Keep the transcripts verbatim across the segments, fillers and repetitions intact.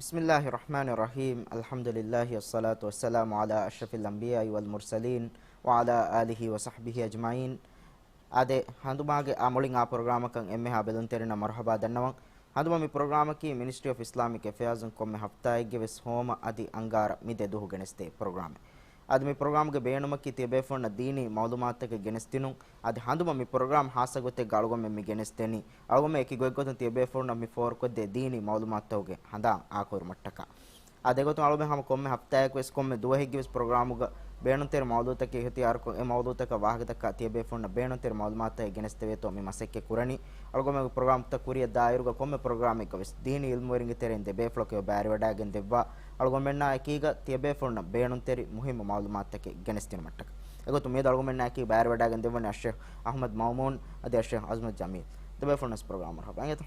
بسم الله الرحمن الرحيم. الحمد لله والصلاة والسلام على أشرف الأنبياء والمرسلين وعلى آله وصحبه أجمعين. އާދެ، ހަނދުމާގެ އާ މުޅިން އާ ޕްރޮގްރާމަކަށް އެންމެހާ ބެލުންތެރިންނަށް މަރުޙަބާ ދަންނަވަން. ހަނދުމަ މި ޕްރޮގްރާމަކީ މިނިސްޓްރީ އޮފް އިސްލާމިކް އެފެއާޒުން ކޮންމެ ހަފްތާއެއްގެ ވެސް ހޯމަ އަދި އަންގާރަ މި ދެ ދުވަހު ގެނެސްދޭ ޕްރޮގްރާމެއް. އަދި މި ޕްރޮގްރާމްގެ ބޭނުމަކީ ތިޔަބޭފުޅުންނަށް ދީނީ މަޢުލޫމާތުތަކެއް ގެނެސްދިނުން. އަދި ހަނދުމަ މި ޕްރޮގްރާމް ހާއްސަ ގޮތެއްގަ އަޅުގަނޑުމެން މި ގެނެސްދެނީ، އަޅުގަނޑުމެން އެކި ގޮތްގޮތުން ތިޔަބޭފުޅުންނަށް މި ފޯރުކޮށްދޭ ދީނީ މަޢުލޫމާތުތަކުގެ ހަނދާން އާކުރުމަށްޓަކާ. އާދެ، އެގޮތުން އަޅުގަނޑުމެން ހަމަ ކޮންމެ ހަފްތާއެއްގެ ވެސް ކޮންމެ ދުވަހެއްގެ ވެސް ޕްރޮގްރާމުގަ ބޭނުންތެރި މައުޟޫޢުތަކެއް އިޚްތިޔާރުކޮށް، އެ މައުޟޫޢުތަކަށް ވާހަކަދައްކާ ތިޔަބޭފުޅުންނަށް ބޭނުންތެރި މަޢުލޫމާތުތަކެއް ގެނެސްދެވޭތޯ މި މަސައްކަތް ކުރަނީ. އަޅުގަނޑުމެންގެ ޕްރޮގްރާމްތައް ކުރިއަށް ދާއިރުގަ ކޮންމެ ޕްރޮގްރާމެއްގަ ވެސް ދީނީ ޢިލްމުވެރިންގެ ތެރެއިން ދެ ބޭފުޅަކު އެބަ ބައިވެރިވަޑައިގެން ދެއްވާ، އަޅުގަނޑުމެންނާ އެކީގަ ތިޔަބޭފުޅުންނަށް ބޭނުންތެރި މުހިއްމު މަޢުލޫމާތުތަކެއް ގެނެސްދިނުމަށްޓަކާ. އެގޮތުން މިއަދު އަޅުގަނޑުމެންނާ އެކީ ބައިވެރިވަޑައިގެން ދެއްވަނީ އައްޝޭޚް އަޙްމަދު މައުމޫން އަދި އައްޝޭޚް އަޒްމަތް ޖަމީލް. ދެ ބޭފުޅުންނަށް ޕްރޮގްރާމަށް މަރުޙަބާ. އިނގޭތޯ؟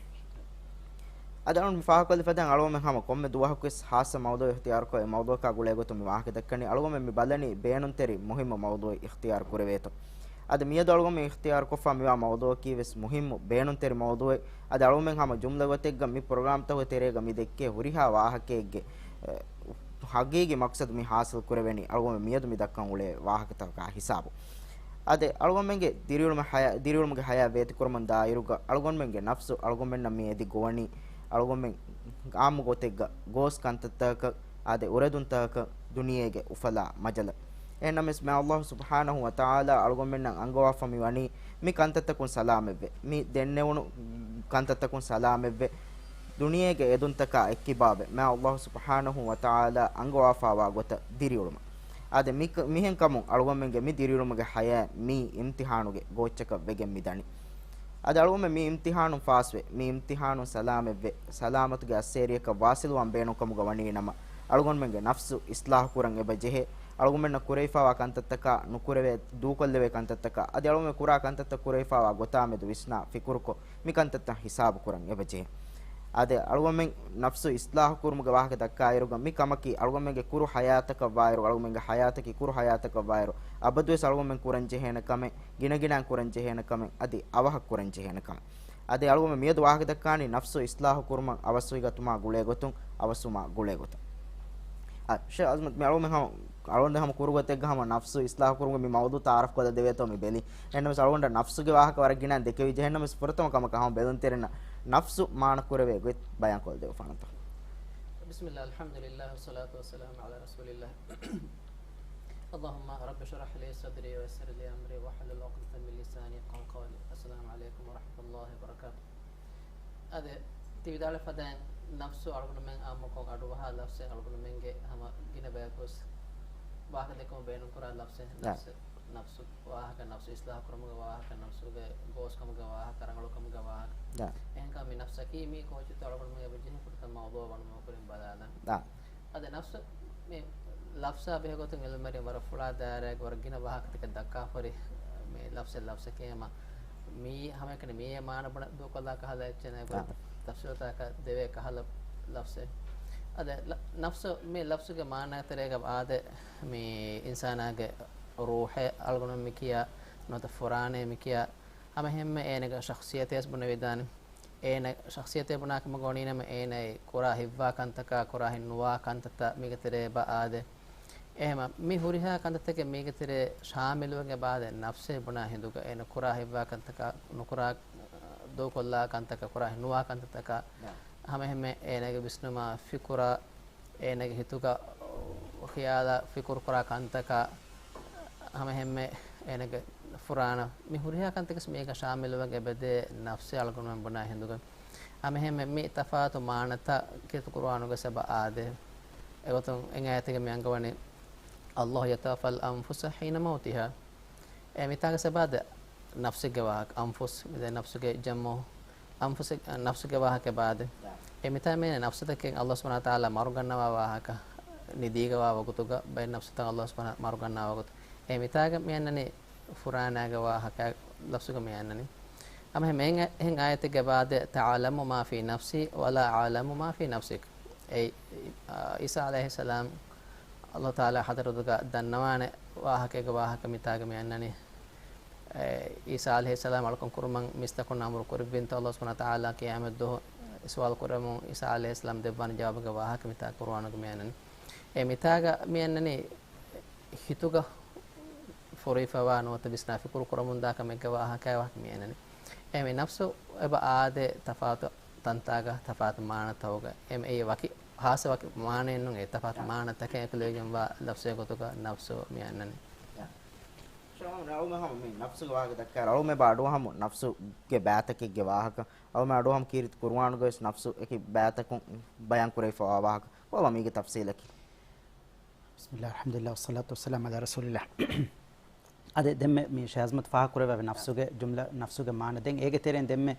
އަދި އަޅުގަނޑު މި ފާހަގަކޮށްލި ފަދައިން އަޅުގަނޑުމެން ހަމަ ކޮންމެ ދުވަހަކުވެސް ހާއްސަ މައުޟޫޢެއް އިޚްތިޔާރުކޮށް، އެ މައުޟޫޢަކާ ގުޅޭގޮތުން މި ވާހަކަ ދައްކަނީ. އަޅުގަނޑުމެން މި ބަލަނީ ބޭނުންތެރި މުހިއްމު މައުޟޫޢެއް އިޚްތިޔާރު ކުރެވޭތޯ. އަދި މިއަދު އަޅުގަނޑުމެން އިޚްތިޔާރުކޮށްފަ މިވާ މައުޟޫޢަކީ ވެސް މުހިއްމު ބޭނުންތެރި މައުޟޫޢެއް. އަދި އަޅުގަނޑުމެން ހަމަ ޖުމްލަ ގޮތެއްގަ މި ޕްރޮގްރާމްތަކުގެ ތެރޭގަ މި ދެއްކޭ ހުރިހާ ވާހަކައެއްގެ، އެ، ހަގީގީ މަޤްޞަދު މި ޙާޞިލް ކުރެވެނީ އަޅުގަނޑުމެން މިއަދު މި ދައްކަން އުޅޭ ވާހަކަތަކާ ހިސާބު. އާދެ، އަޅުގަނޑުމެންގެ ދިރިއުޅުމެއް ހަޔާ-، ދިރިއުޅުމުގެ ހަޔާތް ވޭތުކުރަމުން ދާއިރުގަ އަޅުގަނޑުމެންގެ ނަފްސު އަޅުގަނޑުމެންނަށް މި އެދި ގޮވަނީ، އަޅުގަނޑުމެން ޢާއްމު ގޮތެއްގަ ގޯސް ކަންތައްތަކަކަށް، އާދެ، އުރެދުންތަކަކަށް ދުނިޔޭގެ އުފަލާ މަޖަލަށް. އެހެންނަމަވެސް މާތް ﷲ ސުބްޙާނަހޫ ވަތަޢާލާ އަޅުގަނޑުމެންނަށް އަންގަވާފަ މި ވަނީ މި ކަންތައްތަކުން ސަލާމަތްވެ، މި ދެންނެވުނު ކަންތައްތަކުން ސަލާމަތްވެ، ދުނިޔޭގެ އެދުންތަކާ އެއްކިބާވެ، މާތް ﷲ ސުބްޙާނަހޫ ވަތަޢާލާ އަންގަވާފަވާ ގޮތަށް ދިރިއުޅުމަށް. އާދެ، މި-، މިހެންކަމުން އަޅުގަނޑުމެންގެ މި ދިރިއުޅުމުގެ ޙަޔާތް މީ އިމްތިޙާނުގެ ގޯއްޗަކަށް ވެގެން މި ދަނީ. އަދި އަޅުގަނޑުމެން މި އިމްތިޙާނުން ފާސްވެ، މި އިމްތިޙާނުން ސަލާމަތްވެ، ސަލާމަތުގެ އައްސޭރިއަކަށް ވާޞިލުވާން ބޭނުންކަމުގަ ވަނީ ނަމަ، އަޅުގަނޑުމެންގެ ނަފްސު އިޞްލާޙު ކުރަން އެބަ ޖެހޭ. އަޅުގަނޑުމެންނަށް ކުރެވިފައިވާ ކަންތައްތަކާ ނުކުރެވޭ، ދޫކޮށްލެވޭ ކަންތައްތަކާ، އަދި އަޅުގަނޑުމެން ކުރާ ކަންތައްތައް ކުރެވިފައިވާ ގޮތާމެދު ވިސްނާ ފިކުރުކޮށް، މި ކަންތައްތައް ހިސާބު ކުރަން އެބަ ޖެހޭ. އާދެ، އަޅުގަނޑުމެން ނަފްސު އިޞްލާޙު ކުރުމުގެ ވާހަކަ ދައްކާއިރުގަ، މި ކަމަކީ އަޅުގަނޑުމެންގެ ކުރު ޙަޔާތަކަށް ވާއިރު، އަޅުގަނޑުމެންގެ ޙަޔާތަކީ ކުރު ޙަޔާތަކަށް ވާއިރު، އަބަދުވެސް އަޅުގަނޑުމެން ކުރަން ޖެހޭނެ ކަމެއް، ގިނަގިނައިން ކުރަން ޖެހޭނެ ކަމެއް، އަދި އަވަހަށް ކުރަން ޖެހޭނެ ކަމެއް. އަދި އަޅުގަނޑުމެން މިއަދު ވާހަކަ ދައްކާނީ ނަފްސު އިޞްލާޙު ކުރުމަށް އަވަސްވި ގަތުމާ ގުޅޭ ގޮތުން އަވަސްވުމާ ގުޅޭ ގޮތަށް. އަ، ޝޭޚް އަޒްމަތް، މި އަޅުގަނޑުމެން ހަމަ، އަޅުގަނޑު ހަމަ ކުރު ގޮތެއްގަ ހަމަ ނަފްސު އިޞްލާޙު ކުރުމުގެ މި މައުޟޫޢު ތަޢާރަފް ކޮށްލަ ދެވޭތޯ މި ބެލީ. އެހެންނަމަވެސް އަޅުގަނޑަށް ނަފްސުގެ ވާހަކަ ވަރަށް ގިނައިން ދެކެވިއްޖެ. އެހެންނަމަވެސް ފުރަތަމަ ކަމަކަށް ހަމަ ބެލުންތެރިންނަށް ނަފްސު މާނަ ކުރެވޭ ގޮތް ބަޔާން ކޮށްލަ ދެއްވާނަންތޯ. بسم الله، الحمد لله، والصلاة والسلام على رسول الله. اللهم رب اشرح لي صدري ويسر لي أمري واحلل عقدة من لساني يفقهوا قولي. السلام عليكم ورحمة الله وبركاته. އަދި ތި ވިދާޅުވި ފަދައިން ނަފްސު އަޅުގަނޑުމެން އާއްމުކޮށް އަޑުއަހާ ލަފްޒެއް، އަޅުގަނޑުމެންގެ ހަމަ ގިނަ ބަޔަކުވެސް ވާހަކަ ދެއްކުމަށް ބޭނުންކުރާ ލަފްޒެއް. ނަފްސު، ނަފްސު ވާހަކަ، ނަފްސު އިޞްލާޙު ކުރުމުގެ ވާހަކަ، ނަފްސުގެ ގޯސްކަމުގެ ވާހަކަ، ރަނގަޅުކަމުގެ ވާހަކަ. އެހެންކަމުން މި ނަފްސަކީ މީ ކޯޗުތޯ އަޅުގަނޑުމެން އެބަ ޖެހި ފުރަތަމަ މައުޟޫޢު ވަނުމަށް ކުރިން ބަލާލަން. އަދި ނަފްސު މި ލަފްޒާ ބެހޭގޮތުން އިލްމުވެރިން ވަރަށް ފުޅާ ދާއިރާގެ ވަރަށް ގިނަ ވާހަކަތަކެއް ދައްކާފަ ހުރި މި ލަފްޒެއް، ލަފްޒެކޭ ހަމަ މީ ހަމައެކަނި މީއޭ މާނަ ބުނެ ދޫކޮށްލާ ކަހަލަ އެއްޗެއް ނެތް، ގޮތް ތަފްސީލުތަކަށް ދެވޭ ކަހަލަ ލަފްޒެއް. އަދި ލަ-، ނަފްސު މި ލަފްޒުގެ މާނަ ތެރޭގަ އާދެ، މި އިންސާނާގެ ރޫޙޭ އަޅުގަނޑު މި ކިޔާ، ނުވަތަ ފުރާނޭ މި ކިޔާ، ހަމަ އެހެންމެ އޭނަގެ ޝަޚްޞިއްޔަތެއް ވެސް ބުނެވިދާނެ. އޭނަ ޝަޚްޞިއްޔަތެއް ބުނާ ކަމަށް ގޮވަނީ ނަމަ، އޭނައަށް ކުރާ ހިތްވާ ކަންތަކާ، ކުރާ ހިތް ނުވާ ކަންތައްތައް މީގެ ތެރޭ އެބަ އާދޭ. އެހެމަ މި ހުރިހާ ކަންތައްތަކެއް މީގެ ތެރޭ ޝާމިލުވެގެން އެބަ އާދޭ، ނަފްސޭ ބުނާ ހިނދުގަ އޭނަ ކުރާ ހިތްވާ ކަންތަކާ، ނުކުރާ، ދޫކޮށްލާ ކަންތަކާ، ކުރާ ހިތް ނުވާ ކަންތައްތަކާ، ހަމަ އެހެމެ އޭނަގެ ވިސްނުމާ، ފިކުރާ، އޭނަގެ ހިތުގަ ޚިޔާލާ ފިކުރު ކުރާ ކަންތަކާ، ހަމަ އެހެންމެ އޭނަގެ ފުރާނަ، މި ހުރިހާ ކަންތަކެސް މީގަ ޝާމިލުވެގެން އެބަދޭ ނަފްސޭ އަޅުގަނޑުމެން ބުނާ ހިނދުގަ. ހަމަ އެހެންމެ މި ތަފާތު މާނަތައް ކީރިތި ޤުރުއާނުގަ އެބަ އާދޭ. އެގޮތުން އެއް އާޔަތެއްގަ މި އަންގަވަނީ، الله يتوفى الأنفس حين موتها. އެ މިތާގަ އެބަ އާދޭ ނަފްސެއްގެ ވާހަކަ، އަންފުސް، މިދެން ނަފްސުގެ ޖަމްޢު، އަންފުސެއް، ނަފްސުގެ ވާހަކަ އެބަ އާދޭ. އެ މިތާ މޭނެ ނަފްސުތަކެއް ﷲ ސުބްޙާނަހޫ ވަތަޢާލާ މަރުގަންނަވާ ވާހަކަ، ނިދީގަ ވާ ވަގުތުގަ ބައެއް ނަފްސުތައް ﷲ ސުބްޙާނަހޫ މަރުގަންނަވާ ވަގުތު. އެ މިތާގަ މި އަންނަނީ ފުރާނާގެ ވާހަކަ ލަފްޒުގަ މި އަންނަނީ. ހަމަ އެހެން އެހެން އާޔަތެއްގަ އެބަ އާދޭ، تعلم ما في نفسي ولا أعلم ما في نفسك. އެ، އާ، ޢީސާ ޢަލައިހިއްސަލާމް ﷲ ތަޢާލާ ޙަޟްރަތުގަ ދަންނަވާނެ ވާހަކައެއްގެ ވާހަކަ މިތާގަ މި އަންނަނީ. އެ، ޢީސާ ޢަލައިހިއްސަލާމް އަޅުކަން ކުރުމަށް މީސްތަކުންނަށް އަމުރު ކުރެއްވިންތޯ ﷲ ސުބްޙާނަހޫ ވަތަޢާލާ ޤިޔާމަތްދުވަހު ސުވާލު ކުރަމުން ޢީސާ ޢަލައިހިއްސަލާމް ދެއްވާނެ ޖަވާބުގެ ވާހަކަ މިތާ ޤުރުއާނުގެ މިއަންނަނީ. އެ މިތާގަ މިއަންނަނީ ހިތުގަ ފުރިފަވާ ނުވަތަ ވިސްނާ ފިކުރު ކުރަމުންދާ ކަމެއްގެ ވާހަކައެއް ވާހަކަ މިއަންނަނީ. އެ މި ނަފްސު އެބަ އާދޭ ތަފާތު ތަންތާގަ ތަފާތު މާނަތަކުގަ. އެ އެއީ ވަކި ޚާއްޞަ ވަކި މާނައެއް ނޫން. އެ ތަފާތު މާނަތަކެއް އެކުލެވިގެންވާ ލަފްޒެއް ގޮތުގަ ނަފްސު މިއަންނަނީ. ޝާމް ރައުމެ ހަމަ މި ނަފްސުގެ ވާހަކަ ދައްކާ ރައުމެ ބާ އަޑު ހަމު ނަފްސުގެ ބައިތަކެއްގެ ވާހަކަ. އަޅުމެ އަޑު ހަމަ ކީރިތި ޤުރުއާނުގައި ވެސް ނަފްސު އެކި ބައިތަކުން ބަޔާން ކުރެވިފައިވާ ވާހަކަ. ކޮބާ މީގެ ތަފްސީލަކީ؟ بسم الله، الحمد لله، والصلاة والسلام على رسول الله. އަދި ދެންމެ މި ޝޭޚް އަޒްމަތް ފާހަގަކުރެއްވި ނަފްސުގެ ޖުމްލަ، ނަފްސުގެ މާނަ. ދެން އޭގެ ތެރެއިން ދެންމެ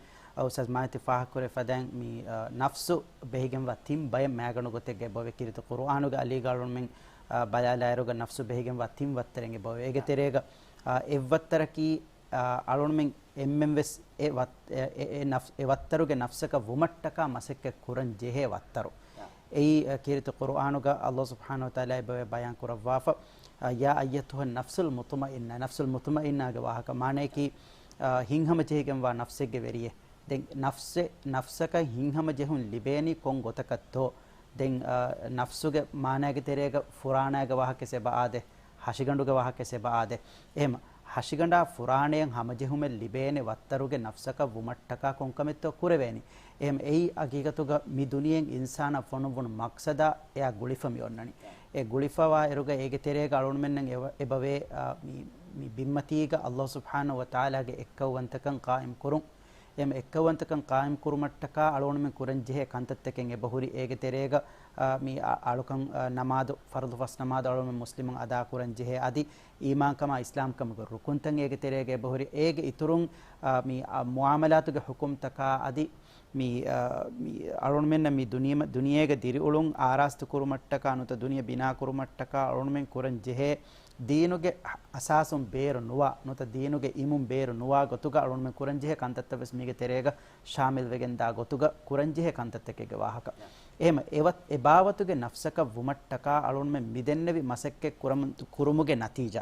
އުސްތާޒް މާތި ފާހަގަކުރެއްވި ފަދައިން މި، އަ، ނަފްސު ބެހިގެންވާ ތިން ބައެއް މައިގަނޑު ގޮތެއްގައި އެބައޮވޭ. ކީރިތި ޤުރުއާނުގަ އަލީގަ އަޅުމެން، އަ، ބަލާލާއިރުގަ ނަފްސު ބެހިގެންވާ ތިން ވައްތަރެއް އެބައޮވޭ. އޭގެ ތެރޭގަ، އަ، އެއްވައްތަރަކީ، އަ، އަޅުންމެން އެންމެން ވެސް އެ ވަތް-، އެ، އެ، އެ ނަފް-، އެ ވައްތަރުގެ ނަފްސަކަށް ވުމަށްޓަކާ މަސައްކަތް ކުރަން ޖެހޭ ވައްތަރު. އެއީ، އަ، ކީރިތި ޤުރުއާނުގަ ﷲ ސުބްޙާނަހޫ ވަތަޢާލާ އެބަވޭ ބަޔާން ކުރައްވާފަ، އަ، يا أيتها النفس المطمئنة، ނަފްސުލް މުޠުމައިންނާގެ ވާހަކަ. މާނަޔަކީ، އަ، ހިތްހަމަޖެހިގެންވާ ނަފްސެއްގެ ވެރިއެއް. ދެން ނަފްސެއް، ނަފްސަކަށް ހިތްހަމަޖެހުން ލިބޭނީ ކޮން ގޮތަކަށްތޯ؟ ދެން، އަ، ނަފްސުގެ މާނައިގެ ތެރޭގަ ފުރާނައިގެ ވާހަކަ އެބަ އާދޭ، ހަށިގަނޑުގެ ވާހަކަ އެބަ އާދޭ. އެހެމަ، ހަށިގަނޑާ ފުރާނައަށް ހަމަޖެހުމެއް ލިބޭނެ ވައްތަރުގެ ނަފްސަކަށް ވުމަށްޓަކާ ކޮންކަމެއްތޯ ކުރެވޭނީ؟ އެހެމަ، އެއީ ހަގީގަތުގަ މި ދުނިޔެއިން އިންސާނާ ފޮނުއްވުނު މަޤްޞަދާ އެއާ ގުޅިފަ މި އޮންނަނީ. އެ ގުޅިފަވާ އިރުގަ އޭގެ ތެރޭގަ އަޅުންމެންނަށް އެބަ-، އެބަވޭ، އާ، މި، މި ބިންމަތީގަ ﷲ ސުބްޙާނަހޫ ވަތަޢާލާގެ އެއްކައުވަންތަކަން ޤާއިމް ކުރުން. އެމަ އެއްކައުވަންތަކަން ޤާއިމް ކުރުމަށްޓަކާ އަޅުގަނޑުމެން ކުރަންޖެހޭ ކަންތައްތަކެއް އެބަހުރި. އޭގެ ތެރޭގަ، އާ، މި އަ-، އަޅުކަން، އާ، ނަމާދު، ފަރުޟު ފަސް ނަމާދު އަޅުގަނޑުމެން މުސްލިމުން އަދާކުރަންޖެހޭ. އަދި އީމާންކަމާ އިސްލާމްކަމުގެ ރުކުންތައް އޭގެ ތެރޭގަ އެބަހުރި. އޭގެ އިތުރުން، އާ، މި، އާ، މުޢާމަލާތުގެ ޙުކުމްތަކާ އަދި މި، އާ، މި އަޅުގަނޑުމެންނަށް މި ދުނިޔެ-، ދުނިޔޭގެ ދިރިއުޅުން އާރާސްތު ކުރުމަށްޓަކާ ނުތަ ދުނިޔެ ބިނާ ކުރުމަށްޓަކާ އަޅުގަނޑުމެން ކުރަން ޖެހޭ ދީނުގެ އަސާސުން ބޭރު ނުވާ، ނުތަ ދީނުގެ އިމުން ބޭރު ނުވާ ގޮތުގަ އަޅުންމެން ކުރަންޖެހޭ ކަންތައްތައް ވެސް މީގެ ތެރޭގަ ޝާމިލް ވެގެންދާ ގޮތުގަ ކުރަންޖެހޭ ކަންތައްތަކެއްގެ ވާހަކަ. އެހެމަ އެ ވަ-، އެ ބާވަތުގެ ނަފްސަކަށް ވުމަށްޓަކާ އަޅުންމެން މިދެންނެވި މަސައްކަތް ކުރަމުން، ކުރުމުގެ ނަތީޖާ.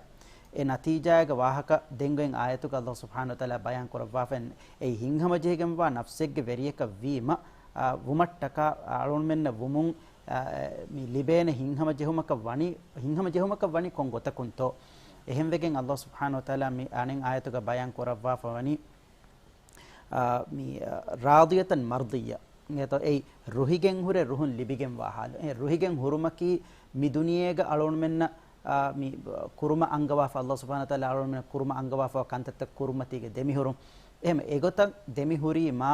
އެ ނަތީޖާގެ ވާހަކަ ދެން އޮތް އާޔަތުގަ ﷲ ސުބްޙާނަހޫ ވަތަޢާލާ ބަޔާން ކުރައްވާފަ އެއީ ހިތްހަމަޖެހިގެންވާ ނަފްސެއްގެ ވެރިޔަކަށް ވީމަ، އާ، ވުމަށްޓަކާ އަޅުންމެންނަށް ވުމުން، އާ، މި ލިބޭނެ ހިތްހަމަޖެހުމަކަށް ވަނީ، ހިތްހަމަޖެހުމަކަށް ވަނީ ކޮން ގޮތަކުންތޯ؟ އެހެންވެގެން ﷲ ސުބްޙާނަހޫ ވަތަޢާލާ މި އަނެއް އާޔަތުގަ ބަޔާން ކުރައްވާފަ ވަނީ، އާ، މި، އާ، ރާޟިޔަތަން މަރްޟިއްޔަ. އެތޯ އެއީ ރުހިގެން ހުރެ ރުހުން ލިބިގެންވާ ޙާލު. އެ ރުހިގެން ހުރުމަކީ މި ދުނިޔޭގަ އަޅުގަނޑުމެންނަށް، އާ، މި ކުރުމަށް އަންގަވާފަ، ﷲ ސުބްޙާނަހޫ ވަތަޢާލާ އަޅުގަނޑުމެންނަށް ކުރުމަށް އަންގަވާފަ ކަންތައްތައް ކުރުމަތީގެ ދެމިހުރުން. އެހެމަ އެގޮތަށް ދެމިހުރީމާ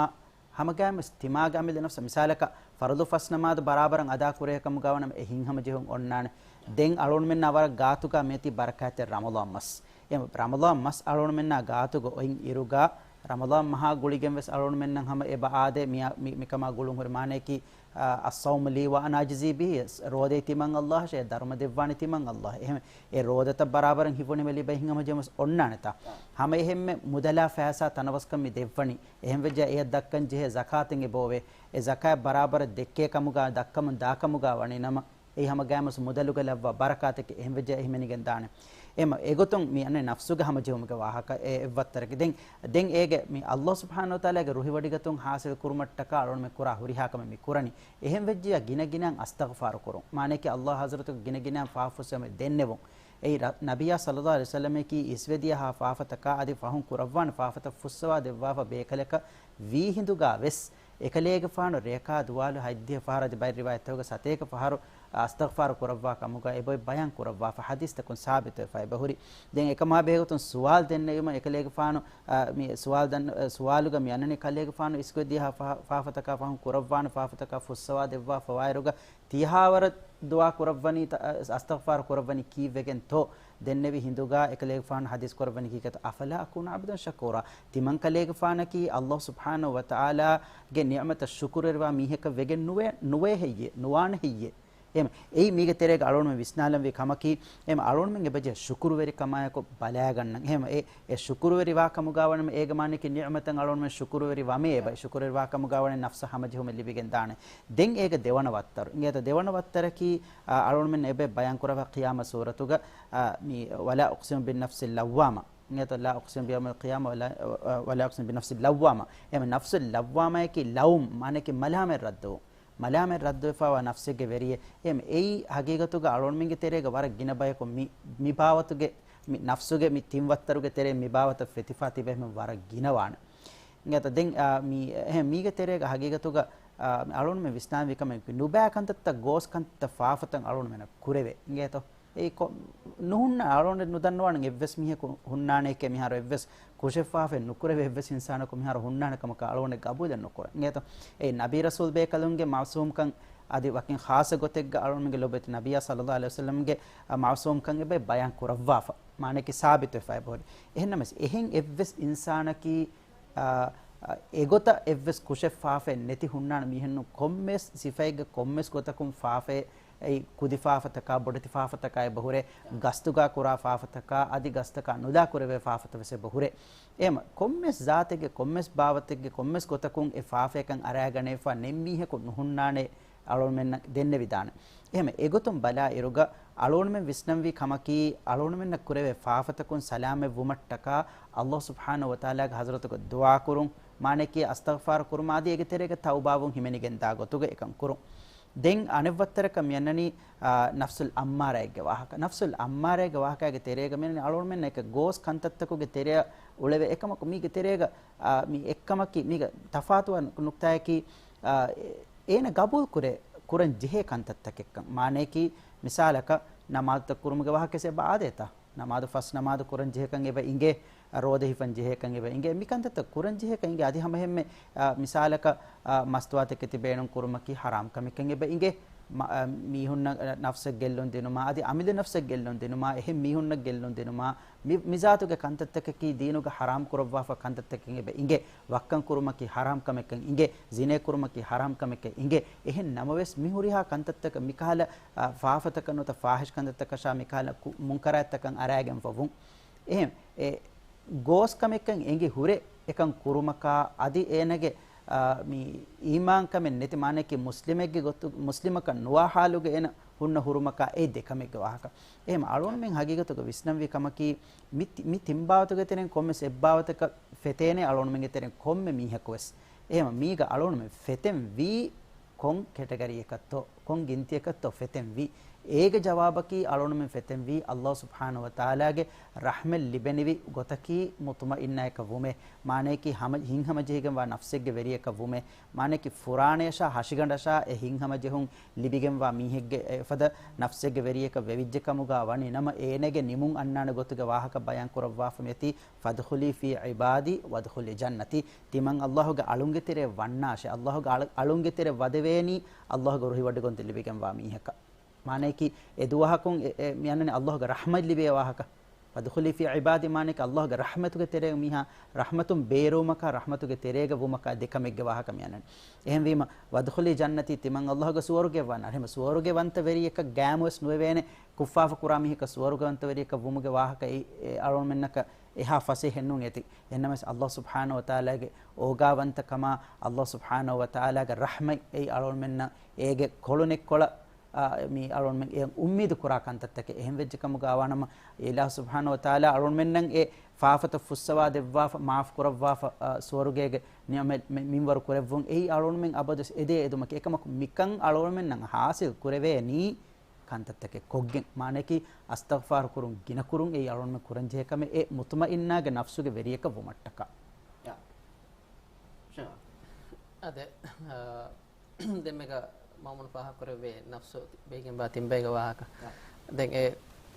ހަމަގައިމުވެސް ތިމާގެ އަމިއްލަ ނަފްސަށް މިސާލަކަށް ފަރުޟު ފަސް ނަމާދު ބަރާބަރަށް އަދާ ކުރޭ ކަމުގަ ވަނަމަ އެ ހިތްހަމަޖެހުން އޮންނާނެ. ދެން އަޅުގަނޑުމެންނާ ވަރަށް ގާތުގަ މިއޮތީ ބަރަކާތްތެރި ރަމަޟާން މަސް. އެ ރަމަޟާން މަސް އަޅުގަނޑުމެންނާ ގާތުގަ އޮތް އިރުގަ ރަމަޟާން މަހާ ގުޅިގެން ވެސް އަޅުގަނޑުމެންނަށް ހަމަ އެބަ އާދޭ މި-، މި-، މިކަމާ ގުޅުން ހުރި މާނަޔަކީ، އައްޞައުމު ލީ ވަ އަނާ އަޖްޒީ ބިހީ، ރޯދައީ ތިމަން ﷲ އަށޭ، ދަރުމަ ދެއްވާނީ ތިމަން ﷲ. އެހެން އެ ރޯދަތައް ބަރާބަރަށް ހިފުނީމަ ލިބޭ ހިތްހަމަޖެހުން ވެސް އޮންނާނެތާ. ހަމަ އެހެންމެ މުދަލާ ފައިސާ ތަނަވަސްކަން މި ދެއްވަނީ. އެހެންވެއްޖެ އެޔަށް ދައްކަން ޖެހޭ ޒަކާތެއް އެބައޮވޭ. އެ ޒަކާތް ބަރާބަރަށް ދެއްކޭ ކަމުގަ ދައްކަމުން ދާ ކަމުގަ ވަނީ ނަމަ، އެއީ ހަމަ ގައިމުވެސް މުދަލުގަ ލައްވާ ބަރަކާތެކޭ. އެހެންވެއްޖެ އެ ހިމެނިގެން ދާނެ. އެމަ އެގޮތުން މި އަންނަ ނަފްސުގެ ހަމަޖެހުމުގެ ވާހަކަ އެ އެއްވައްތަރަކީ. ދެން، ދެން އޭގެ މި ﷲ ސުބްޙާނަހޫ ވަތަޢާލާގެ ރުހިވޮޑިގަތުން ޙާޞިލް ކުރުމަށްޓަކާ އަޅުގަނޑުމެން ކުރާ ހުރިހާ ކަމެއް މި ކުރަނީ. އެހެންވެއްޖެޔާ ގިނަ ގިނައިން އަސްތަޣުފާރު ކުރުން. މާނަޔަކީ ﷲ ޙަޟްރަތުގަ ގިނަ ގިނައިން ފާފަ ފުއްސަވަމުން ދެންނެވުން. އެއީ ރަ-، ނަބިއްޔާ ޞައްލައްލާހު ޢަލައިހި ވަސައްލަމަކީ އިސްވެދިޔަހާ ފާފަތަކާ އަދި ފަހުން ކުރައްވާނެ ފާފަތައް ފުއްސަވާ ދެއްވާފަ ބޭކަލަކަށް ވީހިނދުގަ ވެސް އެކަލޭގެފާނު ރެޔަކާ ދުވާލު ހަތްދިހަ ފަހަރު އަދި ބައެއް ރިވާޔަތްތަކުގަ ސަތޭކަ ފަހަރު އަސްތަޣުފާރު ކުރައްވާ ކަމުގަ އެބައޮތް ބަޔާން ކުރައްވާފަ ޙަދީޘްތަކުން ސާބިތުވެފަ އެބަހުރި. ދެން އެކަމާ ބެހޭގޮތުން ސުވާލު ދެންނެވީމަ އެކަލޭގެފާނު، އާ، މި ސުވާލު ދަން-، އާ، ސުވާލުގަ މި އަންނަނީ ކަލޭގެފާނު އިސްވެދިޔަހާ ފާ-، ފާފަތަކާ ފަހުން ކުރައްވާނެ ފާފަތަކާ ފުއްސަވާ ދެއްވާފަވާއިރުގަ ތިހާވަރަށް ދުޢާ ކުރައްވަނީ ތަ-، އަސްތަޣުފާރު ކުރައްވަނީ ކީއްވެގެންތޯ؟ ދެންނެވި ހިނދުގަ އެކަލޭގެފާނު ޙަދީޘް ކުރައްވަނީ ކީކޭތޯ؟ أفلا أكون عبدا شكورا. ތިމަން ކަލޭގެފާނަކީ ﷲ ސުބްޙާނަހޫ ވަތަޢާލާގެ ނިޢުމަތަށް ޝުކުރުވެރިވާ މީހަކަށް ވެގެން ނުވޭ، ނުވޭ ހެއްޔޭ؟ ނުވާނެ ހެއްޔޭ؟ އެހެމަ އެއީ މީގެ ތެރޭގަ އަޅުގަނޑުމެން ވިސްނާލަންވީ ކަމަކީ، އެހެމަ އަޅުގަނޑުމެން އެބަޖެހޭ ޝުކުރުވެރިކަމާއެކު ބަލާގަންނަން. އެހެމަ އެ، އެ ޝުކުރުވެރިވާ ކަމުގަ ވަނަމަ އޭގެ މާނައަކީ ނިޢުމަތަށް އަޅުގަނޑުމެން ޝުކުރުވެރި ވަމޭ އެބަ، ޝުކުރުވެރިވާ ކަމުގަ ވަނީ ނަފްސަށް ހަމަޖެހުމެއް ލިބިގެން ދާނެ. ދެން އޭގެ ދެވަނަ ވައްތަރު. އިނގޭތަ ދެވަނަ ވައްތަރަކީ، އާ، އަޅުގަނޑުމެން އެބަ ބަޔާން ކުރައްވާ ޤިޔާމަތް ސޫރަތުގަ، އާ، މި ولا أقسم بالنفس اللوامة. އިނގޭތޯ؟ لا أقسم بيوم القيامة ولا، ولا أقسم بالنفس اللوامة. އެހެން ނަފްސުލް ލައްވާމާއަކީ ލައުމް، މާނައަކީ މަލާމަތް ރައްދުވުން. މަލާމަތް ރައްދުވެފައިވާ ނަފްސެއްގެ ވެރިއެއް. އެހެން އެއީ ހަގީގަތުގަ އަޅުގަނޑުމެންގެ ތެރޭގަ ވަރަށް ގިނަ ބަޔަކު މި، މި ބާވަތުގެ، މި ނަފްސުގެ މި ތިން ވައްތަރުގެ ތެރެއިން މި ބާވަތަށް ފެތިފާ ތިބެ އެހެން ވަރަށް ގިނަވާނެ. އިނގޭތޯ؟ ދެން، އާ، މި، އެހެން މީގެ ތެރޭގަ ހަގީގަތުގަ، އާ، މި އަޅުގަނޑުމެން ވިސްނާންވީ ކަމެއް ނުބައި ކަންތައްތައް، ގޯސް ކަންތައްތައް، ފާފަތައް އަޅުގަނޑުމެންނަށް ކުރެވޭ. އިނގޭތޯ؟ އެއީ ކޮ-، ނުހުންނަ، އަޅުގަނޑު ނުދަންނަވާނެ އެއްވެސް މީހަކު ހުންނާނެކޭ މިހާރު އެއްވެސް ކުށެއް ފާފައެއް ނުކުރެވޭ އެއްވެސް އިންސާނަކު މިހާރު ހުންނާނެ ކަމަކަށް އަޅުގަނޑު ގަބޫލެއް ނުކުރަން. އިނގޭތޯ؟ އެ ނަބީ ރަސޫލް ބޭކަލުންގެ މައުސޫމްކަން އަދި ވަކިން ޚާއްޞަ ގޮތެއްގަ އަޅުގަނޑުމެންގެ ލޮބުވެތި ނަބިއްޔާ ޞައްލައްލާހު ޢަލައިހި ވަސައްލަމްގެ، އަ، މައުސޫމްކަން އެބަ ބަޔާން ކުރައްވާފަ. މާނައަކީ ސާބިތުވެފައި އެބަހުރި. އެހެންނަމަވެސް އެހެން އެއްވެސް އިންސާނަކީ، އާ، އާ، އެގޮތަށް އެއްވެސް ކުށެއް ފާފައެއް ނެތި ހުންނާނެ މީހެއް ނޫން. ކޮންމެސް ސިފައެއްގަ ކޮންމެސް ގޮތަކުން ފާފައެއް، އެއީ ކުދި ފާފަތަކާ، ބޮޑެތި ފާފަތަކާ އެބަހުރޭ، ގަސްތުގާ ކުރާ ފާފަތަކާ، އަދި ގަސްތަކާ ނުލާ ކުރެވޭ ފާފަތައް ވެސް އެބަހުރޭ. އެހެމަ ކޮންމެސް ޒާތެއްގެ، ކޮންމެސް ބާވަތެއްގެ، ކޮންމެސް ގޮތަކުން އެ ފާފަޔަކަށް އަރާގަނެފަ ނެތް މީހަކު ނުހުންނާނެ އަޅުގަނޑުމެންނަށް ދެންނެވިދާނެ. އެހެމަ އެގޮތުން ބަލާ އިރުގަ އަޅުގަނޑުމެން ވިސްނަންވީ ކަމަކީ، އަޅުގަނޑުމެންނަށް ކުރެވޭ ފާފަތަކުން ސަލާމަތް ވުމަށްޓަކާ އައްލާހު ސުބްޙާނަހު ވަތަޢާލާގެ ޙަޟްރަތުގަ ދުޢާ ކުރުން، މާނައަކީ އަސްތަޣްފާރު ކުރުމާ އަދި އޭގެ ތެރޭގަ ތައުބާވުން ހިމެނިގެން ދާ ގޮތުގަ އެކަން ކުރުން. ދެން އަނެއް ވައްތަރަކަށް މިއަންނަނީ، އާ، ނަފްސުލް އައްމާރާއެއްގެ ވާހަކަ. ނަފްސުލް އައްމާރާއެއްގެ ވާހަކައިގެ ތެރޭގަ މިއަންނަނީ އަޅުގަނޑުމެންނަށް އެކަ ގޯސް ކަންތައްތަކުގެ ތެރެއަށް އުޅެވޭ. އެކަމަކު މީގެ ތެރޭގަ، އާ، މި އެއްކަމަކީ މީގަ ތަފާތުވާ ނުކްތާއަކީ، އާ، އޭނަ ގަބޫލު ކުރޭ ކުރަން ޖެހޭ ކަންތައްތަކެއްކަން. މާނައަކީ މިސާލަކަށް ނަމާދުތައް ކުރުމުގެ ވާހަކަ އެބަ އާދޭތަ؟ ނަމާދު ފަސް ނަމާދު ކުރަން ޖެހޭކަން އެބަ އިނގޭ، ރޯދަ ހިފަން ޖެހޭކަން އެބަ އިނގޭ، މިކަންތައްތައް ކުރަން ޖެހޭކަން އިނގޭ. އަދި ހަމަހެންމެ، އާ، މިސާލަކަށް، އާ، މަސްތުވާތަކެތި ބޭނުން ކުރުމަކީ ޙަރާމް ކަމެއްކަން އެބަ އިނގޭ. މަ-، އާ، މީހުންނަށް ނަފްސެއް ގެއްލުން ދިނުމާ، އަދި އަމިއްލަ ނަފްސެއް ގެއްލުން ދިނުމާ، އެހެން މީހުންނަށް ގެއްލުން ދިނުމާ، މި، މިޒާތުގެ ކަންތައްތަކަކީ ދީނުގަ ޙަރާމް ކުރައްވާފަ ކަންތައްތަކެއް އެބަ އިނގޭ. ވައްކަން ކުރުމަކީ ޙަރާމް ކަމެއްކަން އިނގޭ. ޒިނޭ ކުރުމަކީ ޙަރާމް ކަމެއްކަން އިނގޭ. އެހެން ނަމަވެސް މި ހުރިހާ ކަންތައްތަކަށް މިކަހަލަ، އާ، ފާފަތަކަށް ނުވަތަ ފާޙިޝް ކަންތައްތަކަށާ މިކަހަލަ ކު-، މުންކަރާތްތަކަށް އަރާގެންފަ ވުން. އެހެން އެ ގޯސް ކަމެއްކަން އެނގި ހުރެ އެކަން ކުރުމަކާ އަދި އޭނަގެ، އާ، މި އީމާންކަމެއް ނެތި މާނައަކީ މުސްލިމެއްގެ ގޮތު-، މުސްލިމަކަށް ނުވާ ޙާލުގަ އޭނަ ހުންނަ ހުރުމަކާ އެ ދެ ކަމެއްގެ ވާހަކަ. އެހެން އަޅުގަނޑުމެން ހަގީގަތުގަ ވިސްނަންވީ ކަމަކީ މި ތި-، މި ތިން ބާވަތުގެ ތެރެއިން ކޮންމެސް އެއްބާވަތަކަށް ފެތޭނެ އަޅުގަނޑުމެންގެ ތެރެއިން ކޮންމެ މީހަކުވެސް. އެހެން މީގަ އަޅުގަނޑުމެން ފެތެންވީ ކޮން ކެޓަގަރީއަކަށްތޯ، ކޮން ގިންތިއަކަށްތޯ ފެތެންވީ؟ އޭގެ ޖަވާބަކީ އަޅުގަނޑުމެން ފެތެންވީ އައްލާހު ސުބްޙާނަހު ވަތަޢާލާގެ ރަޙްމަތް ލިބެނިވި ގޮތަކީ މުޠުމައިންނާއަކަށް ވުމޭ، މާނައަކީ ހަމަ-، ހިތްހަމަޖެހިގެންވާ ނަފްސެއްގެ ވެރިޔަކަށް ވުމޭ، މާނައަކީ ފުރާނަޔަށާ ހަށިގަނޑަށާ އެ ހިތްހަމަޖެހުން ލިބިގެންވާ މީހެއްގެ އެފަދަ ނަފްސެއްގެ ވެރިޔަކަށް ވެވިއްޖެ ކަމުގާ ވަނީ ނަމަ، އޭނަގެ ނިމުން އަންނާނެ ގޮތުގެ ވާހަކަ ބަޔާން ކުރައްވާފަ މިއޮތީ، "فادخلي في عبادي وادخلي جنتي." ތިމަން އައްލާހުގެ އަޅުންގެ ތެރޭ ވަންނާށޭ. އައްލާހުގެ އަޅު-، އަޅުންގެ ތެރެ ވަދެވޭނީ އައްލާހުގެ ރުހިވަޑިގަންތައް ލިބިގެންވާ މީހަކަށް. މާނައަކީ އެ ދުވަހަކުން އެ، އެ މިއަންނަނީ އައްލާހުގެ ރަޙްމަތް ލިބޭ ވާހަކަ. "فادخلي في عبادي" މާނައަކީ އައްލާހުގެ ރަޙްމަތުގެ ތެރޭ މީހާ ރަޙްމަތުން ބޭރުވުމަކާ، ރަޙްމަތުގެ ތެރޭގަ ވުމަކާ ދެ ކަމެއްގެ ވާހަކަ މިއަންނަނީ. އެހެންވީމަ، "وادخلي جنتي" ތިމަން އައްލާހުގެ ސުވަރުގެ ވަންނާށޭ. އެހެން ސުވަރުގެ ވަންތަ ވެރިޔަކަށް ގާއިމުވެސް ނުވެވޭނެ، ކުށްފާފަ ކުރާ މީހަކަށް ސުވަރުގެ ވަންތަ ވެރިޔަކަށް ވުމުގެ ވާހަކަ އެއީ، އެ އަޅުގަނޑުމެންނަކަށް އެހާ ފަސޭހައެއް ނޫން އޭތި. އެހެންނަމަވެސް އައްލާހު ސުބްޙާނަހު ވަތަޢާލާގެ އޯގާވަންތަކަމާ، އައްލާހު ސުބްޙާނަހު ވަތަޢާލާގެ ރަޙްމަތް އެއީ އަޅުގަނޑުމެންނަށް އޭގެ ކޮޅުނެއްކޮޅަށް، އާ، މި އަޅުގަނޑުމެން އެ އުއްމީދު ކުރާ ކަންތައްތަކެއް. އެހެން ވެއްޖެ ކަމުގަ ވާނަމަ، އިލާހު ސުބްޙާނަހު ވަތަޢާލާ އަޅުގަނޑުމެންނަށް އެ ފާފަތައް ފުއްސަވާ ދެއްވާފަ، މާފު ކުރައްވާފަ، އާ، ސުވަރުގޭގެ ނިޢުމަތް މި-، މިންވަރު ކުރެއްވުން. އެއީ އަޅުގަނޑުމެން އަބަދުވެސް އެދޭ އެދުމަކީ. އެކަމަކު މިކަން އަޅުގަނޑުމެންނަށް ޙާޞިލް ކުރެވޭނީ ކަންތައްތަކެއް ކޮށްގެން. މާނައަކީ އަސްތަޣްފާރު ކުރުން ގިނަ ކުރުން އެއީ އަޅުގަނޑުމެން ކުރަންޖެހޭ ކަމެއް. އެ މުޠުމައިންނާގެ ނަފްސުގެ ވެރިޔަކަށް ވުމަށްޓަކާ. ޔާ. ޝަ. އާދެ، އާ، ދެންމެގަ މައުމޫން ފާހަގަކުރެއްވި ނަފްސު ބެހިގެންވާ ތިން ބައިގެ ވާހަކަ. ޔާ. ދެން އެ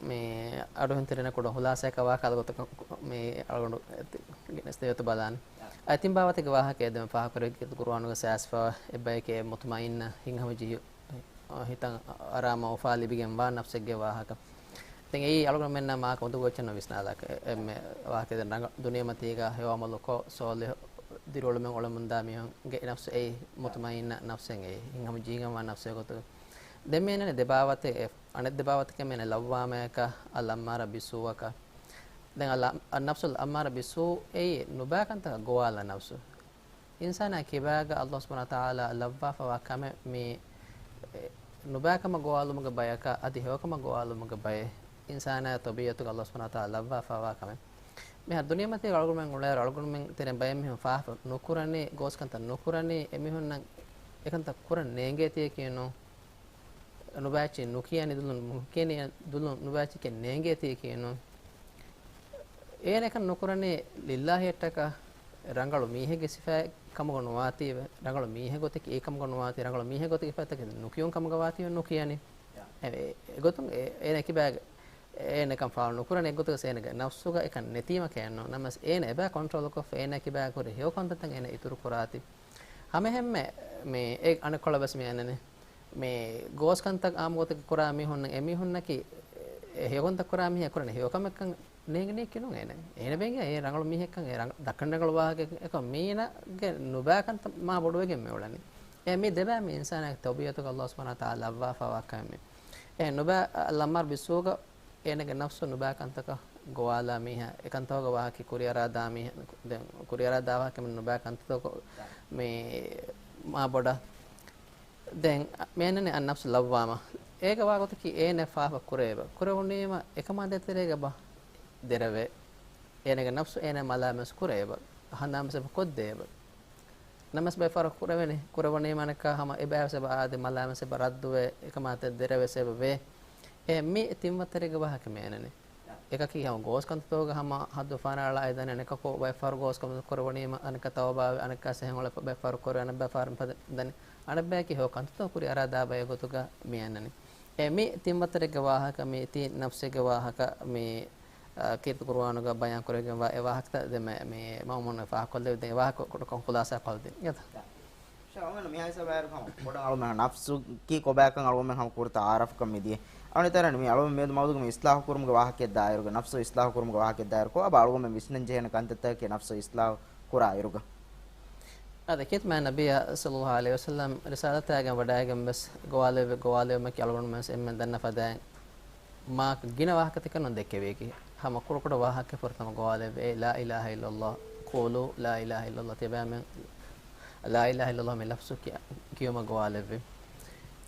މި އަޑުހިންތެރިންނަށް ކުޑަ ހުލާސާއަކަށް ވާ ކަހަލަ ގޮތަކަށް މި އަޅުގަނޑު ގެނެސްދެވޭތޯ ބަލާނެ. އަ، ތިން ބާވަތެއްގެ ވާހަކަ އެ ދެން ފާހަގަކުރެއްވި ޤުރުއާނުގަ ސާސްފަ އެއްބަޔަކޭ މުތުމައިންނަ ހިތްހަމަޖެހި، އަ، ހިތަށް އަރާމާ އުފާ ލިބިގެންވާ ނަފްސެއްގެ ވާހަކަ. ދެން އެއީ އަޅުގަނޑުމެންނަށް މާކަ އުނދަގޫ އެއްޗެއް ނުވިސްނާލާކަށް އެ، އެންމެ ވާހަކަ ދެން ރަނގަޅު ދުނިޔެމަތީގަ ހެޔޮ ޢަމަލުކޮށް ޞާލިޙު ދިރިއުޅުމެއް އުޅެމުންދާ މީހުންގެ ނަފްސު އެއީ މުތުމައިންނަ ނަފްސެއް އެއީ ހިތްހަމަޖެހިގެންވާ ނަފްސެއް ގޮތުގަ. ދެން މިއަންނަނީ ދެ ބާވަތެއް އެ އަނެއް ދެ ބާވަތަކީ މިއަންނަނީ ލައްވާމައަކަށް، އަލްއައްމާރަ ބިއްސޫއަކަށް. ދެން އަލް-، އައްނަފްސުލް އައްމާރަ ބިއްސޫ އެއީ ނުބައި ކަންތަކަށް ގޮވާލާ ނަފްސު. އިންސާނާ ކިބާގަ އައްލާހު ސުބްޙާނަހު ވަތަޢާލާ ލައްވާފަވާ ކަމެއް މި، އެ، ނުބައިކަމަށް ގޮވާލުމުގެ ބަޔަކާ އަދި ހެޔޮކަމަށް ގޮވާލުމުގެ ބައެއް އިންސާނާ ތަބީޢަތުގަ އައްލާހު ސުބްޙާނަހު ވަތަޢާލާ ލައްވާފަވާ ކަމެއް. މިހާ ދުނިޔެމަތީގަ އަޅުގަނޑުމެން އުޅޭއިރު އަޅުގަނޑުމެން ތެރެއިން ބައެއް މީހުން ފާފަ ނުކުރަނީ، ގޯސްކަންތައް ނުކުރަނީ، އެމީހުންނަށް އެކަންތައް ކުރަން ނޭނގޭތީއެކީ ނޫން. ނުބާއްޗި ނުކިޔަނީ ދުލުން، ނުކިޔަނީ ދުލުން ނުބާއްޗިކެއް ނޭނގޭތީއެކީ ނޫން. އޭނަ އެކަން ނުކުރަނީ ލިއްލާހިއްޓަކަ ރަނގަޅު މީހެއްގެ ސިފައެއް ކަމުގަ ނުވާތީވެ، ރަނގަޅު މީހެއް ގޮތެއް އެ ކަމުގަ ނުވާތީ، ރަނގަޅު މީހެއް ގޮތެއްގެ ފަތަކެއް ނުކިޔުން ކަމުގަ ވާތީވެ ނުކިޔަނީ. އެ، އެގޮތުން އެ، އޭނަ ކިބާގެ އޭނަ އެކަން ފާޅު ނުކުރަނީ އެއްގޮތަކަށް އޭނަގެ ނަފްސުގަ އެކަން ނެތީމަކަށް ނޫން. ނަމަވެސް އޭނަ އެބަ ކޮންޓްރޯލްކޮށްފަ އޭނަ ކިބާގެ ހުރި ހެޔޮ ކަންތައްތައް އޭނަ އިތުރު ކުރާތި. ހަމައެހެންމެ މި އެ އަނެއްކޮޅަށް ވެސް މި އަންނަނީ. މި ގޯސް ކަންތައް އާއްމު ގޮތެއް ކުރާ މީހުންނަށް އެމީހުންނަކީ އެ ހެޔޮ ކަންތައް ކުރާ މީހާ ކުރަނީ ހެޔޮ ކަމެއްކަން ނޭނގެނީކީ ނޫން އޭނަ. އޭނަ ބެނގޭ އެ ރަނގަޅު މީހެއްކަން، އެ ރަނގަ-، ދައްކަން ރަނގަޅު ވާހަކައެއް ކަމަށް. މީނަގެ ނުބާ ކަންތައް މާ ބޮޑުވެގެން މި އުޅެނީ. އެ މީ ދެބައި މި އިންސާނާގެ ތަބީޢަތުގަ ﷲ ސުބްޙާނަހޫ ވަތަޢާލާ ލައްވާފަވާ ކަމެއް. އެ ނުބާ ލައްމާރު ބިސްވުގަ އޭނަގެ ނަފްސު ނުބާ ކަންތަކަށް ގޮވާލާ މީހާ، އެ ކަންތަކުގަ ވާހަކަ ކުރިއަރާ ދާ މީހާ، ދެން ކުރިއަރާ ދާ ވާހަކަ މި ނުބާ ކަންތަކުގަ މި މާ ބޮޑަށް. ދެން މި އަންނަނީ އައްނަފްސު ލައްވާމާ. އޭގަ ވާ ގޮތަކީ އޭނަ ފާފަ ކުރޭ އެބަ. ކުރެވުނީމަ އެކަމާ ދޭތެރޭގަ އެބަ ދެރަވޭ. އޭނަގެ ނަފްސު އޭނަ މަލާމަސް ކުރޭ އެބަ. ހަނދާން ވެސް އެބަ ކޮށްދޭ އެބަ. ނަމަވެސް ބައެއް ފަހަރު ކުރެވެނީ، ކުރެވުނީމަ އަނެއްކާ ހަމަ އެބައި ވެސް އެބަ އާދެ، މަލާމަސް އެބަ ރައްދުވޭ، އެކަމާ ދޭތެރޭ ދެރަވެސް އެބަ ވޭ. އެ މި ތިން ވައްތަރެއްގެ ވާހަކަ މި އަންނަނީ. އެކަކީ ހަމަ ގޯސް ކަންތައްތަކުގަ ހަމަ ހައްދު ފަނާޅާ އެ ދަނީ. އަނެކަކު ބައެއް ފަހަރު ގޯސް ކަންތައް ކުރެވުނީމަ އަނެއްކާ ތައުބާވެ، އަނެއްކާ ސެހެން އުޅެ ބައެއް ފަހަރު ކުރެވޭ، އަނެއް ބައެއް ފަހަރު މިފަދަ ދަނީ. އަނެއްބަޔަކީ ހެޔޮ ކަންތައްތައް ކުރިއަރާ ދާ ބައެއް ގޮތުގަ މި އަންނަނީ. އެ މި ތިން ވައްތަރެއްގެ ވާހަކަ، މި ތިން ނަފްސެއްގެ ވާހަކަ، މި، އާ، ކީރިތި ޤުރުއާނުގަ ބަޔާން ކުރެވިގެންވާ އެ ވާހަކަތައް ދެން މި، މި މައުމޫން ފާހަގަކޮށްލެވި. ދެން އެ ވާހަކަ ކުޑަކޮށް ޚުލާސާ ކޮށްދިން. އިނގޭތަ؟ ޝާ، އަޅުގަނޑު މިހާ ހިސާބަށް އައިރު ހަމަ ބޮޑަށް އަޅުގަނޑު ނަފްސު ކީ ކޮބާކަން އަޅުގަނޑުމެން ހަމަ ކުރިތަ އާރަފްކަން މިދިޔަ. އަޅުގަނޑު މި އަޅުގަނޑު މިއަދު މައުޟޫގަ މި އިސްލާހު ކުރުމުގެ ވާހަކައެއް ދާއިރުގަ، ނަފްސު އިސްލާހު ކުރުމުގެ ވާހަކައެއް ދާއިރު ކޮބާ އަޅުގަނޑުމެން ވިސްނަން ޖެހޭނެ ކަންތައްތަކަކީ ނަފްސު އިސްލާހު ކުރާ އިރުގަ؟ އާދެ، ކީރިތި މާތް ނަބިއްޔާ ޞައްލައްލާހު ޢަލައިހި ވަސައްލަމް ރިސާލަތާގެން ވަޑައިގެން ވެސް ގޮވާލެއްވި ގޮވާލެވުމަކީ އަޅުގަނޑުމެން ވެސް އެންމެން ދަންނަ ފަދައިން މާ ގިނަ ވާހަކަތަކެއް ނޫން ދެއްކެވިޔަކީ. ހަމަ ކުޑަކުޑަ ވާހަކަ ފުރަތަމަ ގޮވާލެއްވި އެ لا إله إلا الله، قولوا لا إله إلا الله، ތިޔަބައިމީހުން لا إله إلا الله މި ލަފްޒު ކި-، ކިޔުމަށް ގޮވާލެއްވި.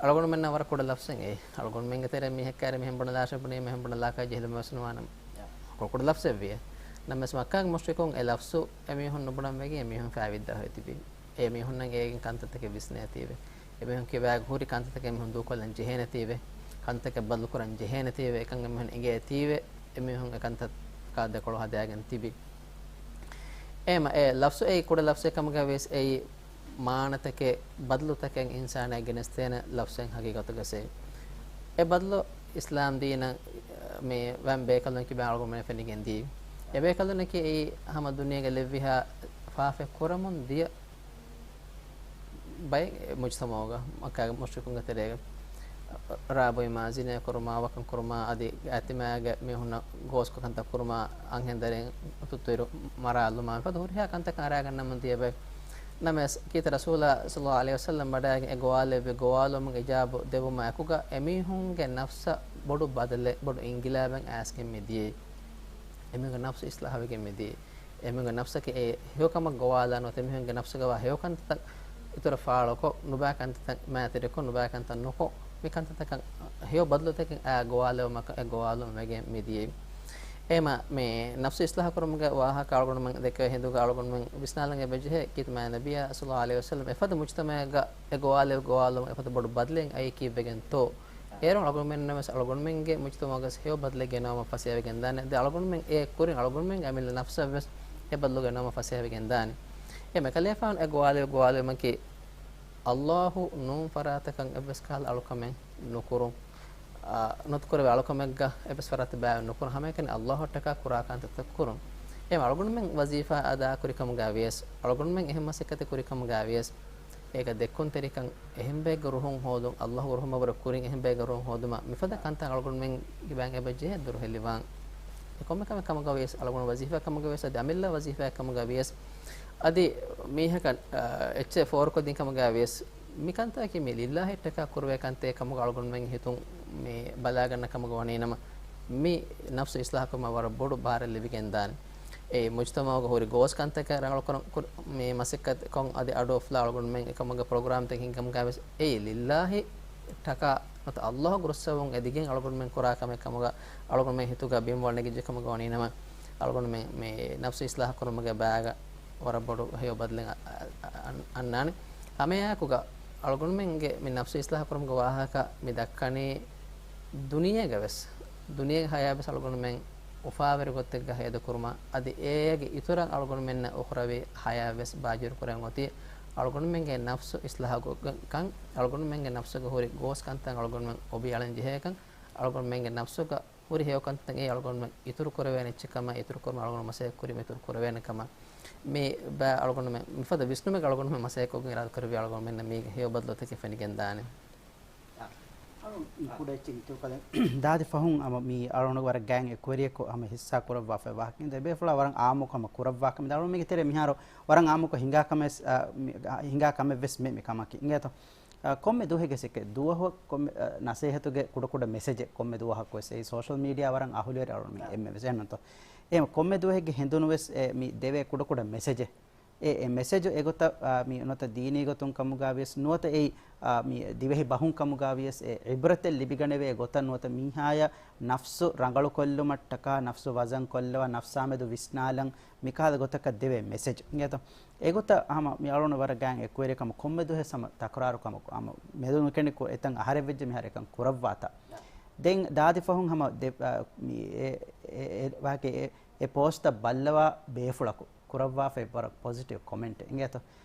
އަޅުގަނޑުމެންނަށް ވަރަށް ކުޑަ ލަފްޒެއް އެއީ. އަޅުގަނޑުމެންގެ ތެރޭ މީހެއް ކައިރި މިހެން ބުނެލާށޭ ބުނީމަ އެހެން ބުނެލާކަށް ޖެހިލުމެއް ވެސް ނުވާނަމަ. ކުޑަކުޑަ ލަފްޒެއް ވިޔަ. ނަމަވެސް މައްކާގެ މުޝްރިކުން އެ ލަފްޒު އެމީހުން ނުބުނަން ވެގެން އެމީހުން ފައިވިއްދާ ހޮތިބި. އެމީހުންނަށް އޭގެން ކަންތައްތަކެއް ވިސްނޭތީވެ. އެމީހުން ކިބާގަ ހުރި ކަންތައްތަކެއް އެމީހުން ދޫކޮށްލަން ޖެހޭނެތީވެ. ކަންތަކެއް ބަދަލުކުރަން ޖެހޭނެތީވެ. އެކަން އެމީހުން އެނގޭތީވެ. އެމީހުން އެކަންތަކާ ދެކޮޅު ހަދާގެން ތިބި. އެހެންވީމަ އެ ލަފްޒު އެއީ ކުޑަ ލަފްޒެއް ކަމުގަ ވިޔަސް އެއީ މާނަތަކެއް، ބަދަލުތަކެއް އިންސާނާއަށް ގެނެސްދޭނެ ލަފްޒެއް ހަގީގަތުގަ ސޭ. އެ ބަދަލު އިސްލާމް ދީނަށް މި ވަން ބޭކަލުން ކިބާ އަޅުގަނޑުމެން ފެނިގެން ދީ. އެ ބޭކަލުންނަކީ އެއީ ހަމަ ދުނިޔޭގަ ލެއްވިހާ ފާފަ ކުރަމުން ދިޔަ ބައެއް މުޖްތަމަޢުގަ، މައްކާގެ މުޝްރިކުންގެ ތެރޭގަ ރާ ބޮއިމާ، ޒިނޭ ކުރުމާ، ވަކިން ކުރުމާ، އަދި އަތިމާގެ މީހުންނަށް ގޯސްކޮށް ކަންތައް ކުރުމާ، އަންހެން ދަރިން ތުއްތުއިރު މަރާލުމާ، މިފަދަ ހުރިހާ ކަންތަކަށް އަރާގަންނަމުން ދިޔަ ބައެއް. ނަމަވެސް ކީރިތި ރަސޫލާ ޞައްލައްލާހު ޢަލައިހި ވަސައްލަމް ވަޑައިގެން އެ ގޮވާލެއްވި ގޮވާލުމަށް އިޖާބަ ދެއްވުމާ އެކުގަ އެމީހުންގެ ނަފްސަށް ބޮޑު ބަދަލެއް، ބޮޑު އިންގިލާބެއް އައިސްގެން މި ދިޔައީ. އެމީހުންގެ ނަފްސު އިޞްލާޙުވެގެން މިދިޔައީ. އެމީހުންގެ ނަފްސަކީ އެ ހެޔޮ ކަމަށް ގޮވާލާ ނުވަތަ އެމީހުންގެ ނަފްސުގަ ވާ ހެޔޮ ކަންތައް އިތުރަށް ފާޅުކޮށް، ނުބާ ކަންތައް މައިތިރިކޮށް، ނުބާ ކަންތައް ނުކޮށް، މި ކަންތައްތަކަށް ހެޔޮ ބަދަލުތަކެއް އައި ގޮވާލެވުމަކަށް އެ ގޮވާލުން ވެގެން މި ދިޔައީ. އެހެންވީމަ މި ނަފްސު އިޞްލާޙު ކުރުމުގެ ވާހަކަ އަޅުގަނޑުމެން ދެއްކެވި ހިނދުގަ އަޅުގަނޑުމެން ވިސްނާލަން އެބަޖެހޭ ކީރިތި މާތް ނަބިއްޔާ ޞައްލައްލާހު ޢަލައިހި ވަސައްލަމް އެފަދަ މުޖްތަމަޢެއްގަ އެ ގޮވާލެވި ގޮވާލުން އެފަދަ ބޮޑު ބަދަލެއް އައީ ކީއްވެގެންތޯ؟ އޭރުން އަޅުގަނޑުމެންނަށް ވެސް އަޅުގަނޑުމެންގެ މުޖްތަމަޢުގަސް ހެޔޮ ބަދަލެއް ގެނައުމަށް ފަސޭހަވެގެން ދާނެ. ދެން އަޅުގަނޑުމެން އެ ކުރިން އަޅުގަނޑުމެންގެ އަމިއްލަ ނަފްސަށް ވެސް އެ ބަދަލު ގެނައުމަށް ފަސޭހަވެގެން ދާނެ. އެހެންވީމަ ކަލޭފާނު އެ ގޮވާލެވި ގޮވާލުމަކީ ﷲ ނޫން ފަރާތަކަށް އެއްވެސް ކަހަލަ އަޅުކަމެއް ނުކުރުން، އާ، ނުތަ ކުރެވޭ އަޅުކަމެއްގަ އެއްވެސް ފަރާތެއް ބައިވެރި ނުކުރުން، ހަމައެކަނި ﷲ އަށްޓަކާ ކުރާ ކަންތައްތައް ކުރުން. އެހެންވީމަ އަޅުގަނޑުމެން ވަޒީފާ އަދާ ކުރި ކަމުގަ ވިޔަސް، އަޅުގަނޑުމެން އެހެން މަސައްކަތެއް ކުރި ކަމުގަ ވިޔަސް، އޭގަ ދެއްކުންތެރިކަން، އެހެން ބައެއްގެ ރުހުން ހޯދުން، ﷲ ގެ ރުހުމަށްވުރެ ކުރިން އެހެން ބައެއްގެ ރުހުން ހޯދުމަށް މިފަދަ ކަންތައް އަޅުގަނޑުމެން ކިބައިން އެބަޖެހޭ ދުރުހެލިވާން. އެ ކޮންމެ ކަމެއް ކަމުގަ ވިޔަސް، އަޅުގަނޑު ވަޒީފާ ކަމުގަ ވިޔަސް، އަދި އަމިއްލަ ވަޒީފާ ކަމުގަ ވިޔަސް، އަދި މީހަކަށް، އާ، އެއްޗެއް ފޯރުކޮށްދިން ކަމުގަ ވިޔަސް، މި ކަންތަކަކީ މި ލިއްލާހިއްޓަކާ ކުރެވޭ ކަންތައް ކަމުގަ އަޅުގަނޑުމެން ހިތުން މި ބަލާގަންނަ ކަމުގަ ވަނީނަމަ، މި ނަފްސު އިޞްލާޙު ކުރުމަށް ވަރަށް ބޮޑު ބާރެއް ލިބިގެން ދާނެ. އެ މުޖްތަމަޢުގަ ހުރި ގޯސް ކަންތަކަށް ރަނގަޅުކުރަން ކުރ-، މި މަސައްކަތް ކޮށް އަދި އަޑު އޮފްލާ އަޅުގަނޑުމެން އެކަމުގެ ޕްރޮގްރާމްތައް ހިންގަމުގަ ވެސް އެއީ ލިއްލާހިއްޓަކާ ނުވަތަ ﷲ ގެ ރުއްސެވުން އެދިގެން އަޅުގަނޑުމެން ކުރާ ކަމެއް ކަމުގަ އަޅުގަނޑުމެން ހިތުގަ ބިންވަޅު ނެގިއްޖެ ކަމުގަ ވަނީނަމަ، އަޅުގަނޑުމެން މި ނަފްސު އިސްލާހު ކުރުމުގެ ބައިގަ ވަރަށް ބޮޑު ހެޔޮ ބަދަލެއް އަ-، އަ-، އަ-، އަންނާނެ. ހަމައެއާއެކުގަ އަޅުގަނޑުމެންގެ މި ނަފްސު އިސްލާހު ކުރުމުގެ ވާހަކަ މި ދައްކަނީ ދުނިޔޭގަ ވެސް، ދުނިޔޭގެ ހަޔާތް ވެސް އަޅުގަނޑުމެން އުފާވެރި ގޮތެއްގަ ހޭދަކުރުމަށް، އަދި އޭގެ އިތުރަށް އަޅުގަނޑުމެންނަށް އުޚްރަވީ ހަޔާތް ވެސް ބާއްޖަވެރި ކުރަން އޮތީ، އަޅުގަނޑުމެންގެ ނަފްސު އިސްލާހު ކޮށްގެން ކަން، އަޅުގަނޑުމެންގެ ނަފްސުގަ ހުރި ގޯސް ކަންތައް އަޅުގަނޑުމެން އޮބި އަޅަން ޖެހޭކަން، އަޅުގަނޑުމެންގެ ނަފްސުގަ ހުރި ހެޔޮ ކަންތައް އެ އަޅުގަނޑުމެން އިތުރު ކުރެވޭނެ އެއްޗެއް ކަމަށް، އިތުރު ކުރުމަށް އަޅުގަނޑު މަސައްކަތް ކުރީމަ އިތުރު ކުރެވޭނެ ކަމަށް މި ބައި އަޅުގަނޑުމެން މިފަދަ ވިސްނުމެއް އަޅުގަނޑުމެން މަސައްކަތް ކޮށްގެން އިރާދަ ކުރެއްވި އަޅުގަނޑުމެންނަށް މީގެ ހެޔޮ ބަދަލުތަކެއް ފެނިގެން ދާނެ. ކުޑަ އެއްޗެއް އިތުރު ކަލެ. ދާދި ފަހުން ހަމަ މި އަޅުގަނޑު ވަރަށް ގާތް އެކުވެރިޔަކު ހަމަ ހިއްސާ ކުރައްވާފައި ވާހަކަ އިނދެ ބޭފުޅާ ވަރަށް އާއްމުކޮށް ހަމަ ކުރައްވާކަމެއް ދާ އަޅުގަނޑު މީގެ ތެރޭ މިހާރު ވަރަށް އާއްމުކޮށް ހިނގާ ކަމެއް، އަ، މި، އަ، ހިނގާ ކަމެއް ވެސް މެ-، މި ކަމަކީ. އިނގޭތޯ؟ އަ، ކޮންމެ ދުވަހެއްގެ ސެކެ ދުވަހު ކޮންމެ، އަ، ނަސޭހަތުގެ ކުޑަކުޑަ މެސެޖެއް ކޮންމެ ދުވަހަކު ވެސް އެއީ ސޯޝަލް މީޑިއާ ވަރަށް އަހުލުވެރި އަޅުން އެންމެ ވެސް އެހެންނުތޯ؟ އެހެން ކޮންމެ ދުވަހެއްގެ ހެނދުނު ވެސް އެ މި ދެވޭ ކުޑަކުޑަ މެސެޖެއް. އެ، އެ މެސެޖު އެގޮތަށް، އާ، މި ނުވަތަ ދީނީ ގޮތުން ކަމުގަ ވިޔަސް ނުވަތަ އެއީ، އާ، މި ދިވެހި ބަހުން ކަމުގަ ވިޔަސް އެ އިބްރަތެއް ލިބިގަނެވޭ ގޮތަށް ނުވަތަ މީހާޔަށް ނަފްސު ރަނގަޅުކޮށްލުމަށްޓަކާ ނަފްސު ވަޒަން ކޮށްލަވާ ނަފްސާމެދު ވިސްނާލަން މިކަހަލަ ގޮތަކަށް ދެވޭ މެސެޖް. އިނގޭތޯ؟ އެގޮތަށް ހަމަ މި އަޅުން ވަރަށް ގާތް އެކުވެރި ކަމަށް ކޮންމެ ދުވަހެއް ހަމަ ތަކުރާރު ކަމަކު ހަމަ މެދުނުކެނި ކު-، އެތަން އަހަރެއް ވެއްޖެ މިހާރު އެކަން ކުރައްވާތާ. ދެން ދާދި ފަހުން ހަމަ ދެ-، އާ، މި އެ، އެ، އެ ވާހަކަ އެ، އެ ޕޯސްޓްތައް ބައްލަވާ ބޭފުޅަކު ކުރައްވާފައި ވަރަށް ޕޮޒިޓިވް ކޮމެންޓެއް. އިނގޭތޯ؟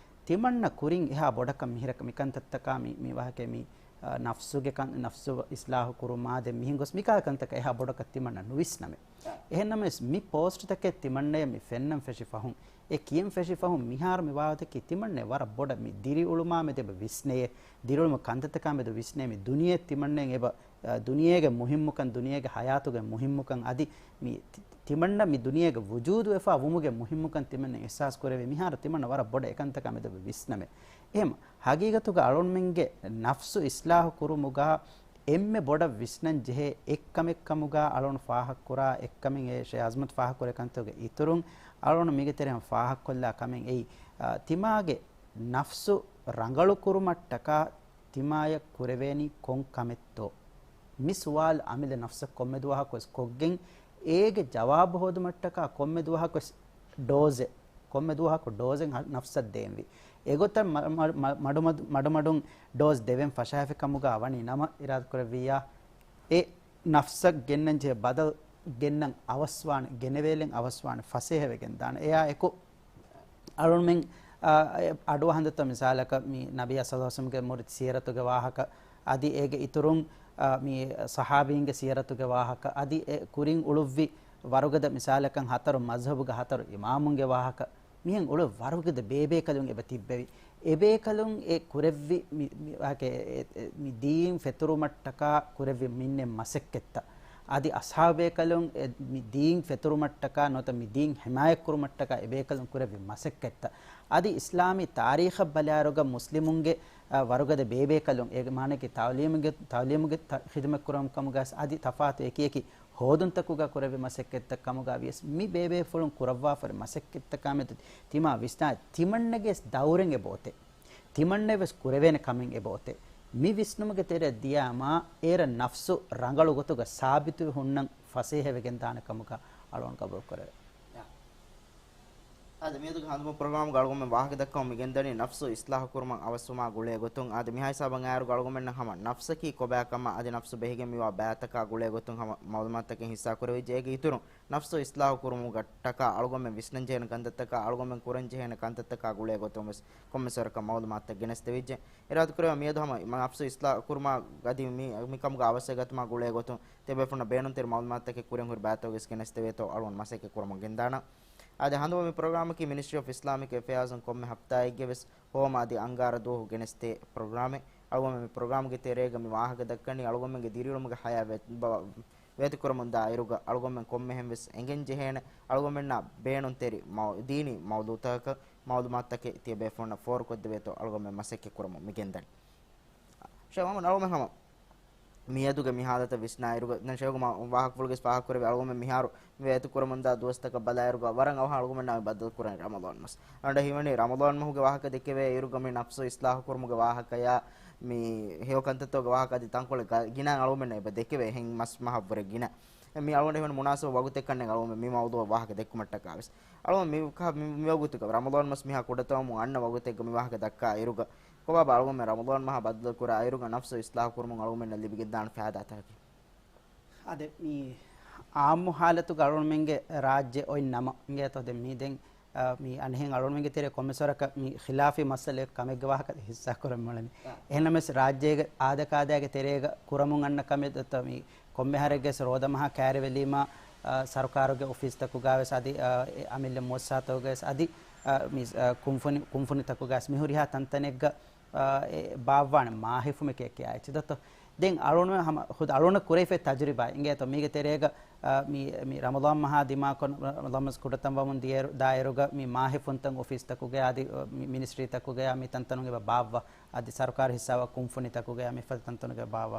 ތިމަންނަ ކުރިން އެހާ ބޮޑަކަށް މިހިރަކަށް މިކަންތައްތަކާ މި، މި ވާހަކަ މި، އާ، ނަފްސުގެ ކަން، ނަފްސު އިސްލާހު ކުރުމާ ދެން މިހެން ގޮސް މިކާ ކަންތަކަށް އެހާ ބޮޑަކަށް ތިމަންނަ ނުވިސްނަމެ. އެހެންނަމަވެސް މި ޕޯސްޓްތަކެއް ތިމަންނަޔަށް މި ފެންނަން ފެށި ފަހުން، އެ ކިޔަން ފެށި ފަހުން މިހާރު މި ވާހަކަތަކީ ތިމަންނަ ވަރަށް ބޮޑަށް މި ދިރިއުޅުމާ މެދު އެބަ ވިސްނެޔޭ، ދިރިއުޅުމު ކަންތައްތަކާ މެދު ވިސްނޭ މި ދުނިޔެ ތިމަންނައަށް އެބަ، އަ، ދުނިޔޭގެ މުހިއްމުކަން، ދުނިޔޭގެ ހަޔާތުގެ މުހިއްމުކަން އަދި މި ތި-، ތިމަންނަ މި ދުނިޔޭގެ ވުޖޫދުވެފާ ވުމުގެ މުހިއްމުކަން ތިމަންނަ އިޙްސާސް ކުރެވޭ މިހާރު ތިމަންނަ ވަރަށް ބޮޑަށް އެކަންތަކާ މެދު ވިސްނަމެ. އެހެން ހަގީގަތުގަ އަޅުންމެންގެ ނަފްސު އިސްލާހު ކުރުމުގަ އެންމެ ބޮޑަށް ވިސްނަން ޖެހޭ އެއްކަމެއްކަމުގަ އަޅުން ފާހަގަކުރާ އެއްކަމެއް އެ ޝޭ އަޒްމަތް ފާހަގަކުރޭ ކަންތަކުގެ އިތުރުން އަޅުން މީގެ ތެރެއިން ފާހަގަކޮށްލާ ކަމެއް އެއީ، އާ، ތިމާގެ ނަފްސު ރަނގަޅުކުރުމަށްޓަކާ ތިމާޔަށް ކުރެވޭނީ ކޮން ކަމެއްތޯ؟ މި ސުވާލު އަމިއްލަ ނަފްސަށް ކޮންމެ ދުވަހަކުވެސް ކޮށްގެން، އޭގެ ޖަވާބު ހޯދުމަށްޓަކާ ކޮންމެ ދުވަހަކުވެސް ޑޯޒެއް، ކޮންމެ ދުވަހަކު ޑޯޒެއް ހަ-، ނަފްސަށް ދޭންވީ. އެގޮތަށް މަ-، މަ-، މަ-، މަޑުމަޑު-، މަޑުމަޑުން ޑޯޒް ދެވެން ފަށާފި ކަމުގަ ވަނީ ނަމަ، އިރާދަކުރެއްވިއްޔާ، އެ ނަފްސަށް ގެންނަން ޖެހޭ ބަދަލު ގެންނަން އަވަސްވާނެ، ގެނެވޭލެން އަވަސްވާނެ، ފަސޭހަވެގެން ދާނެ. އެއާ އެކު އަޅުމެން، އާ، އެ އަޑުއަހަންދަތަ މިސާލަކަށް މި ނަބީ ޞައްލަﷲު ޢަލައިހި ވަސައްލަމްގެ މުރިދު ސީރަތުގެ ވާހަކަ، އަދި އޭގެ އިތުރުން، އާ، މި ޞަޙާބީންގެ ސީރަތުގެ ވާހަކަ، އަދި އެ ކުރިން އުޅުއްވި ވަރުގަދަ މިސާލަކަށް ހަތަރު މަޒްހަބުގެ ހަތަރު އިމާމުންގެ ވާހަކަ، މިހެން އުޅު ވަރުގަދަ ބޭބޭކަލުން އެބަ ތިއްބެވި. އެބޭކަލުން އެ ކުރެއްވި މި، މި، ވާހަކަ އެ، އެ، މި ދީން ފެތުރުމަށްޓަކާ ކުރެއްވި މިންނެ މަސައްކަތްތައް. އަދި އަޞްޙާބޭކަލުން އެ، މި ދީން ފެތުރުމަށްޓަކާ ނުވަތަ މި ދީން ހިމާޔަތްކުރުމަށްޓަކާ އެބޭކަލުން ކުރެއްވި މަސައްކަތްތައް. އަދި އިސްލާމީ ތާރީޚަށް ބަލާއިރުގަ މުސްލިމުންގެ، އަ، ވަރުގަދަ ބޭބޭކަލުން އޭގެ މާނައަކީ ތަޢުލީމުގެ، ތަޢުލީމުގެ ތަ-، ޚިދުމަތް ކުރުމުގަ އަދި ތަފާތު އެކިއެކި ހޯދުންތަކުގަ ކުރެއްވި މަސައްކަތްތައް ކަމުގަ ވިޔަސް، މި ބޭބޭފުޅުން ކުރައްވާފަރި މަސައްކަތްތަކާ މެދު ތިމާ ވިސްނާ ތިމަންނަގެ ދައުރެއް އެބައޮތޭ. ތިމަންނަ ވެސް ކުރެވޭނެ ކަމެއް އެބައޮތޭ. މި ވިސްނުމުގެ ތެރެއަށް ދިޔާމާ، އޭރަށް ނަފްސު ރަނގަޅު ގޮތުގަ ސާބިތުވެ ހުންނަން ފަސޭހަވެގެން ދާނެ ކަމުގަ އަޅުގަނޑު ގަބޫލު ކުރެވޭ. އާދެ، މިއަދުގެ ހަނދުމަ ޕްރޮގްރާމުގަ އަޅުގަނޑުމެން ވާހަކަ ދައްކަމުން މި ގެންދަނީ ނަފްސު އިސްލާހު ކުރުމަށް އަވަސްވުމާ ގުޅޭ ގޮތުން. އާދެ، މިހާ ހިސާބަށް އައިއިރުގަ އަޅުގަނޑުމެންނަށް ހަމަ ނަފްސަކީ ކޮބާ ކަމަށް އަދި ނަފްސު ބެހިގެން މިވާ ބައިތަކާ ގުޅޭ ގޮތުން ހަމަ މައުލޫމާތުތަކެއް ހިއްސާ ކުރެވިއްޖެ. އޭގެ އިތުރުން ނަފްސު އިސްލާހު ކުރުމުގަ ޓަކާ އަޅުގަނޑުމެން ވިސްނަން ޖެހޭނެ ކަންތައްތަކާ އަޅުގަނޑުމެން ކުރަން ޖެހޭނެ ކަންތައްތަކާ ގުޅޭ ގޮތުން ވެސް ކޮންމެސް ވަރަކަށް މައުލޫމާތުތައް ގެނެސްދެވިއްޖެ. އިރާދަކުރެވޭ މިއަދު ހަމަ ނަފްސު އިސްލާހު ކުރުމާ އަދި މި، މިކަމުގަ އަވަސްވެގަތުމާ ގުޅޭ ގޮތުން ތިޔަބޭފުޅުންނަށް ބޭނުންތެރި މައުލޫމާތުތަކެއް ކުރިން ހުރި ބައިތަކުގައި ވެސް ގެނެސްދެވޭތޯ އަޅުގަނޑު މަސައްކަތް ކުރަމުން ގެންދާނަން. އާދެ، ހަނދުމަ މި ޕްރޮގްރާމަކީ މިނިސްޓްރީ އޮފް އިސްލާމިކް އެފެއާޒުން ކޮންމެ ހަފްތާއެއްގެ ވެސް ހޯމަ އަދި އަންގާރަ ދުވަހު ގެނެސްދޭ ޕްރޮގްރާމެއް. އަޅުގަނޑުމެން މި ޕްރޮގްރާމްގެ ތެރޭގަ މި ވާހަކަ ދައްކަނީ އަޅުގަނޑުމެންގެ ދިރިއުޅުމުގެ ހަޔާތް ވެ-، ބަ-، ވޭތުކުރަމުންދާ އިރުގަ އަޅުގަނޑުމެން ކޮންމެހެން ވެސް އެނގެން ޖެހޭނެ އަޅުގަނޑުމެންނާ ބޭނުންތެރި މައު-، ދީނީ މައުޟޫޢުތަކަކަށް މައުލޫމާތުތަކެއް ތިޔަބޭފުޅުންނަށް ފޯރުކޮށްދެވޭތޯ އަޅުގަނޑުމެން މަސައްކަތް ކުރަމުން މި ގެންދަނީ. ޝޭޚް މުހައްމަދު، އަޅުގަނޑުމެން ހަމަ މިއަދުގެ މި ހާލަތަށް ވިސްނާއިރުގަ، ދެން ޝޭޚު މަ-، ވާހަކަފުޅުގެ ފާހަގަކުރެއްވި އަޅުގަނޑުމެން މިހާރު ވޭތުކުރަމުންދާ ދުވަސްތަކަށް ބަލާއިރުގަ ވަރަށް އަވަހަށް އަޅުގަނޑުމެންނާ ބައްދަލުކުރަނީ ރަމަޟާން މަސް. އަންޑަ ހީވަނީ ރަމަޟާން މަހުގެ ވާހަކަ ދެކެވޭ އިރުގަ މި ނަފްސު އިސްލާހު ކުރުމުގެ ވާހަކަޔާ މި ހެޔޮ ކަންތައްތަކުގެ ވާހަކަ އަދި ތަންކޮޅެއް ގިނަ އަޅުމެންނަށް އެބަ ދެކެވޭ އެހެން މަސް މަހަށްވުރެ ގިނަ. މި އަޅުގަނޑު އެހެން މުނާސަބު ވަގުތެއްކަންނެ އަޅުމެން މި މައުޟޫޢަށް ވާހަކަ ދެއްކުމަށްޓަކާވެސް. އަޅުމެން މި ކަ-، މި، މި ވަގުތުގަ ރަމަޟާން މަސް މިހާ ކުޑަތަވަމުން އަންނަ ވަގުތެއްގަ މި ވާހަކަ ދައްކާ އިރުގަ ކޮބާބާ އަޅުގަނޑުމެން ރަމަޟާން މަހާ ބައްދަލުކުރާ އިރުގަ ނަފްސު އިސްލާހު ކުރުމުން އަޅުގަނޑުމެންނަށް ލިބިގެންދާނެ ފައިދާތަކަކީ؟ އާދެ، މި އާއްމު ހާލަތުގަ އަޅުގަނޑުމެންގެ ރާއްޖެ އޮތް ނަމަ، އިނގޭތޯ ދެން މީ ދެން، އާ، މި އަނެއްހެން އަޅުގަނޑުމެންގެ ތެރޭ ކޮންމެސް ވަރަކަށް މި ޚިލާފީ މައްސަލައެއް ކަމެއްގެ ވާހަކަ ހިއްސާކުރަން މިއުޅެނީ. އާ. އެހެންނަމަވެސް ރާއްޖޭގެ އާދަކާދައިގެ ތެރޭގަ ކުރަމުން އަންނަ ކަމެއް ދޮތޯ މި ކޮންމެ އަހަރެއްގެ ވެސް ރޯދަމަހާ ކައިރިވެލީމާ، އާ، ސަރުކާރުގެ އޮފީސްތަކުގަ ވެސް އަދި، އާ، އެ އަމިއްލަ މުއައްސަސާތަކުގަ ވެސް އަދި، އާ، މި، އާ، ކުންފުނި-، ކުންފުނިތަކުގަ ވެސް މި ހުރިހާ ތަންތަނެއްގަ، އާ، އެ ބާއްވާނެ މާހެފުމެކޭ ކިޔާ އެއްޗެއް ދޮތޯ. ދެން އަޅުގަނޑު ހަމަ ޚުދު އަޅުގަނޑަށް ކުރެވިފައި ތަޖުރިބާ އިނގޭތޯ މީގެ ތެރޭގަ، އާ، މި، މި ރަމަޟާން މަހާ ދިމާކޮށް ރަމަޟާން މަސް ކުޑަތަން ވަމުން ދިޔައިރު، ދާއިރުގަ މި މާހެފުންތައް އޮފީސްތަކުގަ އަދި، އަ، މި މިނިސްޓްރީތަކުގަ މި ތަންތަނުގެ ބާއްވާ އަދި ސަރުކާރު ހިއްސާވާ ކުންފުނިތަކުގަ މިފަދަ ތަންތަނުގެ ބާއްވާ.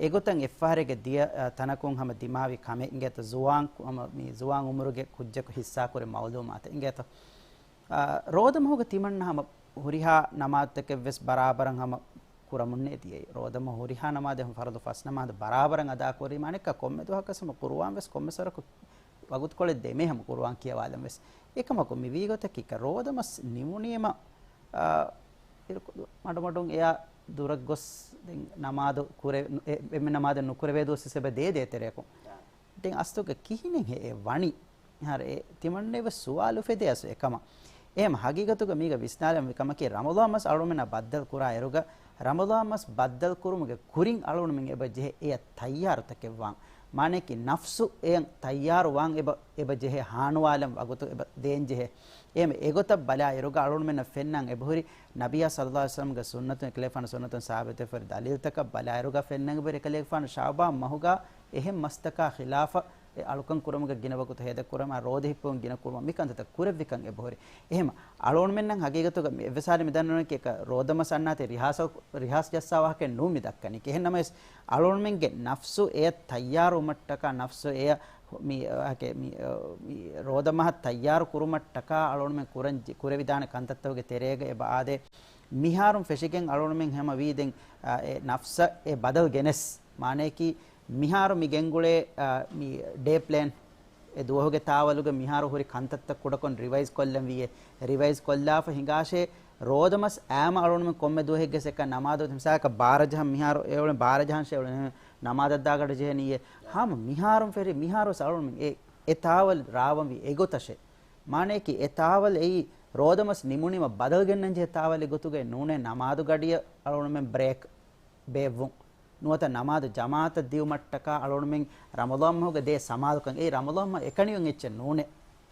އެގޮތަށް އެއްފަހަރެއްގެ ދިޔަ، އަ، ތަނަކުން ހަމަ ދިމާވި ކަމެއް އިނގޭތޯ ޒުވާން ކު-، ހަމަ މި ޒުވާން އުމުރުގެ ކުއްޖަކު ހިއްސާކުރި މައުލޫމާތެއް އިނގޭތޯ. އާ، ރޯދަމަހުގަ ތިމަންނަ ހަމަ ހުރިހާ ނަމާދުތަކެއްވެސް ބަރާބަރަށް ހަމަ ކުރަމުންނޭ ދިޔައީ. ރޯދަމަހު ހުރިހާ ނަމާދެއް ހަމަ ފަރުޟު ފަސް ނަމާދު ބަރާބަރަށް އަދާކުރީމަ އަނެއްކާ ކޮންމެ ދުވަހަކަސް ހަމަ ޤުރުއާން ވެސް ކޮންމެ ސަރަކު ވަގުތުކޮޅެއް ދެމޭ ހަމަ ޤުރުއާން ކިޔަވާލަން ވެސް. އެކަމަކު މި ވީގޮތަކީ ކަ ރޯދަމަސް ނިމުނީމަ، އާ، އިރު މަޑުމަޑުން އެޔާ ދުރަށް ގޮސް ދެން ނަމާދު ކުރެ-، އެ-، އެންމެ ނަމާދެއް ނުކުރެވޭ ދުވަސް ވެސް އެބަ ދޭ ދޭތެރެއަކުން. ދެން އަސްލުގަ ކިހިނެއްހޭ އެ ވަނީ؟ އަހަރެ އެ ތިމަންނައަށް ސުވާލު އުފެދޭ އަސް އެކަމަށް. އެހެން ހަގީގަތުގަ މީގަ ވިސްނާލަން މިކަމަކީ ރަމަޟާން މަސް އަޅުމެންނާ ބައްދަލު ކުރާ އިރުގަ، ރަމަޟާން މަސް ބައްދަލު ކުރުމުގެ ކުރިން އަޅުމެން އެބަ ޖެހޭ އެޔަށް ތައްޔާރުތަކެއް ވާން. މާނަޔަކީ ނަފްސު އެޔަށް ތައްޔާރު ވާން އެބަ، އެބަ ޖެހޭ ހާނުވާލަން ވަގުތު އެބަ ދޭން ޖެހޭ. އެހެން އެގޮތަށް ބަލާ އިރުގަ އަޅުމެންނަށް ފެންނަން އެބަހުރި ނަބިއްޔާ ޞައްލައްލާހު ޢަލައިހި ވަސައްލަމްގެ ސުންނަތުން، ކަލޭގެފާނު ސުންނަތުން ސާބިތުވެފައި ދަލީލްތަކަށް ބަލާއިރުގަ ފެންނަން އެބަހުރި ކަލޭގެފާނު ޝަޢުބާން މަހުގަ އެހެން މަސްތަކާ ޚިލާފަށް އެ އަޅުކަން ކުރުމުގެ ގިނަ ވަގުތު ހޭދަކުރަމާ، ރޯދަ ހިއްޕުމުން ގިނަ ކުރުމަށް މި ކަންތައްތައް ކުރެއްވިކަން އެބަހުރި. އެހެން އަޅުގަނޑުމެންނަށް ހަގީގަތުގަ މި އެއްވެސް ހާލެއް މި ދަންނަވަނީ އެކަ ރޯދަމަސް އަންނާތީ ރިހާސަލް، ރިހާސް ޖައްސާ ވާހަކައެއް ނޫން މި ދައްކަނީ. އެހެން ނަމަވެސް އަޅުގަނޑުމެންގެ ނަފްސު އެޔަށް ތައްޔާރުވުމަށްޓަކާ، ނަފްސު އެޔަށް މި، އަ، ކެ-، މި، އަ، މި ރޯދަމަހަށް ތައްޔާރު ކުރުމަށްޓަކާ އަޅުގަނޑުމެން ކުރަން ޖެ-، ކުރެވިދާނެ ކަންތައްތަކުގެ ތެރޭގަ އެބަ އާދޭ. މިހާރުން ފެށިގެން އަޅުގަނޑުމެން ހަމަ ވީ ދެން، އަ، އެ ނަފްސަށް އެ ބަދަލު ގެނެސް. މާނަޔަކީ މިހާރު މި ގެންގުޅޭ، އަ، މި ޑޭ ޕްލޭން، އެ ދުވަހުގެ ތާވަލުގަ މިހާރު ހުރި ކަންތައްތައް ކުޑަކޮށް ރިވައިޒް ކޮށްލަން ވީއޭ. ރިވައިޒް ކޮށްލާފަ ހިނގާށޭ، ރޯދަމަސް އާމަ އަޅުގަނޑުމެން ކޮންމެ ދުވަހެއްގެ ސެކަން ނަމާދު މިސާލަކަށް ބާރަ ޖަހަން މިހާރު އެ އުޅެން ބާރަ ޖަހަން ޝޭ އުޅެން ނަމާދަށް ދާގަޑު ޖެހެނީއޭ. ހަމަ މިހާރުން ފެށި މިހާރު ވެސް އަޅުގަނޑުމެން އެ، އެ ތާވަލް ރާވަންވީ އެގޮތަށޭ. މާނަޔަކީ އެ ތާވަލް އެއީ ރޯދަމަސް ނިމުނީމަ ބަދަލު ގެންނަން ޖެހޭ ތާވަލެއް ގޮތުގައި ނޫނޭ ނަމާދު ގަޑިއަށް އަޅުގަނޑުމެން ބްރޭކް ބޭއްވުން. ނުވަތަ ނަމާދު ޖަމާޢަތަށް ދިއުމަށްޓަކާ އަޅުގަނޑުމެން ރަމަޟާން މަހުގެ ދޭ ސަމާލުކަން. އެއީ ރަމަޟާން މަހު އެކަނިވެން އެއްޗެއް ނޫނޭ.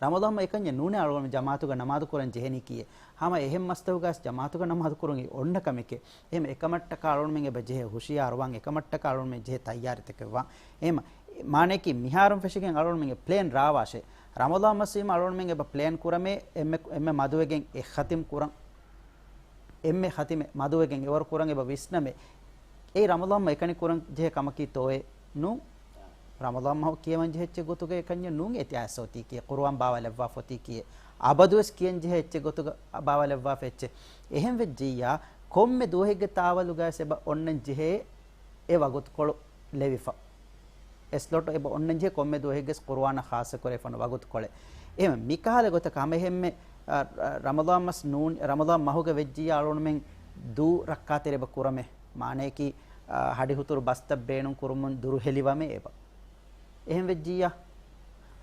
ރަމަޟާން މަހު އެކަންޏެއް ނޫނޭ އަޅުގަނޑުމެން ޖަމާޢަތުގަ ނަމާދު ކުރަން ޖެހެނީކީއޭ. ހަމަ އެހެން މަސްތަކުގަސް ޖަމާޢަތުގަ ނަމާދު ކުރުން އޮންނަ ކަމެކޭ. އެހެން އެކަމަށްޓަކާ އަޅުގަނޑުމެން އެބަ ޖެހޭ ހުޝިޔާރުވާން، އެކަމަށްޓަކާ އަޅުގަނޑުމެން ޖެހޭ ތައްޔާރީތަކެއްވާން. އެހެން މާނަޔަކީ މިހާރުން ފެށިގެން އަޅުގަނޑުމެންގެ ޕްލޭން ރާވާށޭ. ރަމަޟާން މަސްވީމަ އަޅުގަނޑުމެން އެބަ ޕްލޭން ކުރަމޭ އެންމެ، އެންމެ މަދުވެގެން އެއް ޚަތިމް ކުރަން. އެންމެ ޚަތިމެއް މަދުވެގެން އެވަރު ކުރަން އެބަ ވިސްނަމޭ. އެއީ ރަމަޟާން މަހު އެކަނި ކުރަން ޖެހޭ ކަމަކީތޯއޭ؟ ނޫން. ރަމަޟާން މަހު ކިޔަވަން ޖެހޭ އެއްޗެއް ގޮތުގައި އެކަންޏެއް ނޫން. އިތިހާސް އޮތީކީއޭ، ޤުރުއާން ބާވަލައްވާފަ އޮތީކީއޭ، އަބަދުވެސް ކިޔަން ޖެހޭ އެއްޗެއް ގޮތުގަ ބާވަލައްވާފަ އެއްޗެއް. އެހެން ވެއްޖިއްޔާ، ކޮންމެ ދުވަހެއްގެ ތާވަލުގައިވެސް އެބަ އޮންނަން ޖެހޭ އެ ވަގުތުކޮޅު ލެވިފަ. އެ ސްލޮޓު އެބަ އޮންނަން ޖެހޭ ކޮންމެ ދުވަހެއްގެސް ޤުރުއާނަށް ޚާއްޞަކުރެވިފަ އޮންނަ ވަގުތުކޮޅެއް. އެހެން މިކަހަލަ ގޮތަކަށް ހަމަ އެހެންމެ، އަ، ރަ-، ރަމަޟާން މަސް ނޫން، ރަމަޟާން މަހުގަ ވެއްޖިއްޔާ އަޅުގަނޑުމެން ދޫ ރައްކާތެރި އެބަ ކުރަމޭ. މާނަޔަކީ، އަ، ހަޑިހުތުރު ބަސްތައް ބޭނުން ކުރުމުން ދުރުހެލިވަމޭ އެބަ. އެހެން ވެއްޖިއްޔާ،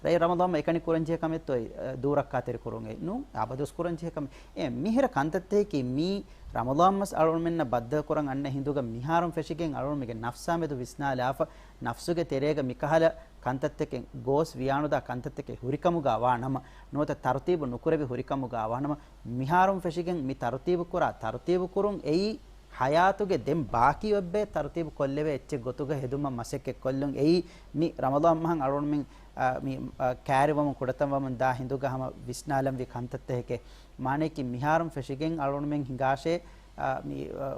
ރޭ ރަމަޟާން މަހު އެކަނި ކުރަން ޖެހޭ ކަމެއްތޯ އެ، އަ، ދޫ ރައްކާތެރި ކުރުން އެއް ނޫން، އަބަދުވެސް ކުރަން ޖެހޭ ކަމެއް. އެ މިހިރަ ކަންތައްތަކަކީ މީ ރަމަޟާން މަސް އަޅުގަނޑުމެންނަށް ބައްދަލު ކުރަން އަންނަ ހިނދުގަ މިހާރުން ފެށިގެން އަޅުގަނޑުމެންގެ ނަފްސާ މެދު ވިސްނާލާފަ، ނަފްސުގެ ތެރޭގަ މިކަހަލަ ކަންތައްތަކެއް ގޯސް ވިޔާނުދާ ކަންތައްތަކެއް ހުރިކަމުގަ ވާނަމަ، ނުވަތަ ތަރުތީބު ނުކުރެވި ހުރިކަމުގަ ވާނަމަ، މިހާރުން ފެށިގެން މި ތަރުތީބު ކުރާ، ތަރުތީބު ކުރުން އެއީ ޙަޔާތުގެ ދެން ބާކީ އޮތްބައެއް ތަރުތީބު ކޮށްލެވޭ އެއްޗެއް ގޮތުގަ ހެދުމަށް މަސައްކަތް ކޮށްލުން އެއީ މި ރަމަޟާން މަހަށް އަޅުގަނޑުމެން، އާ، މި، އާ، ކައިރިވަމުން ކުޑަތަން ވަމުން ދާ ހިނދުގަ ހަމަ ވިސްނާލަންވީ ކަންތައްތަކެކޭ. މާނަޔަކީ މިހާރުން ފެށިގެން އަޅުގަނޑުމެން ހިނގާށޭ، އާ، މި، އާ،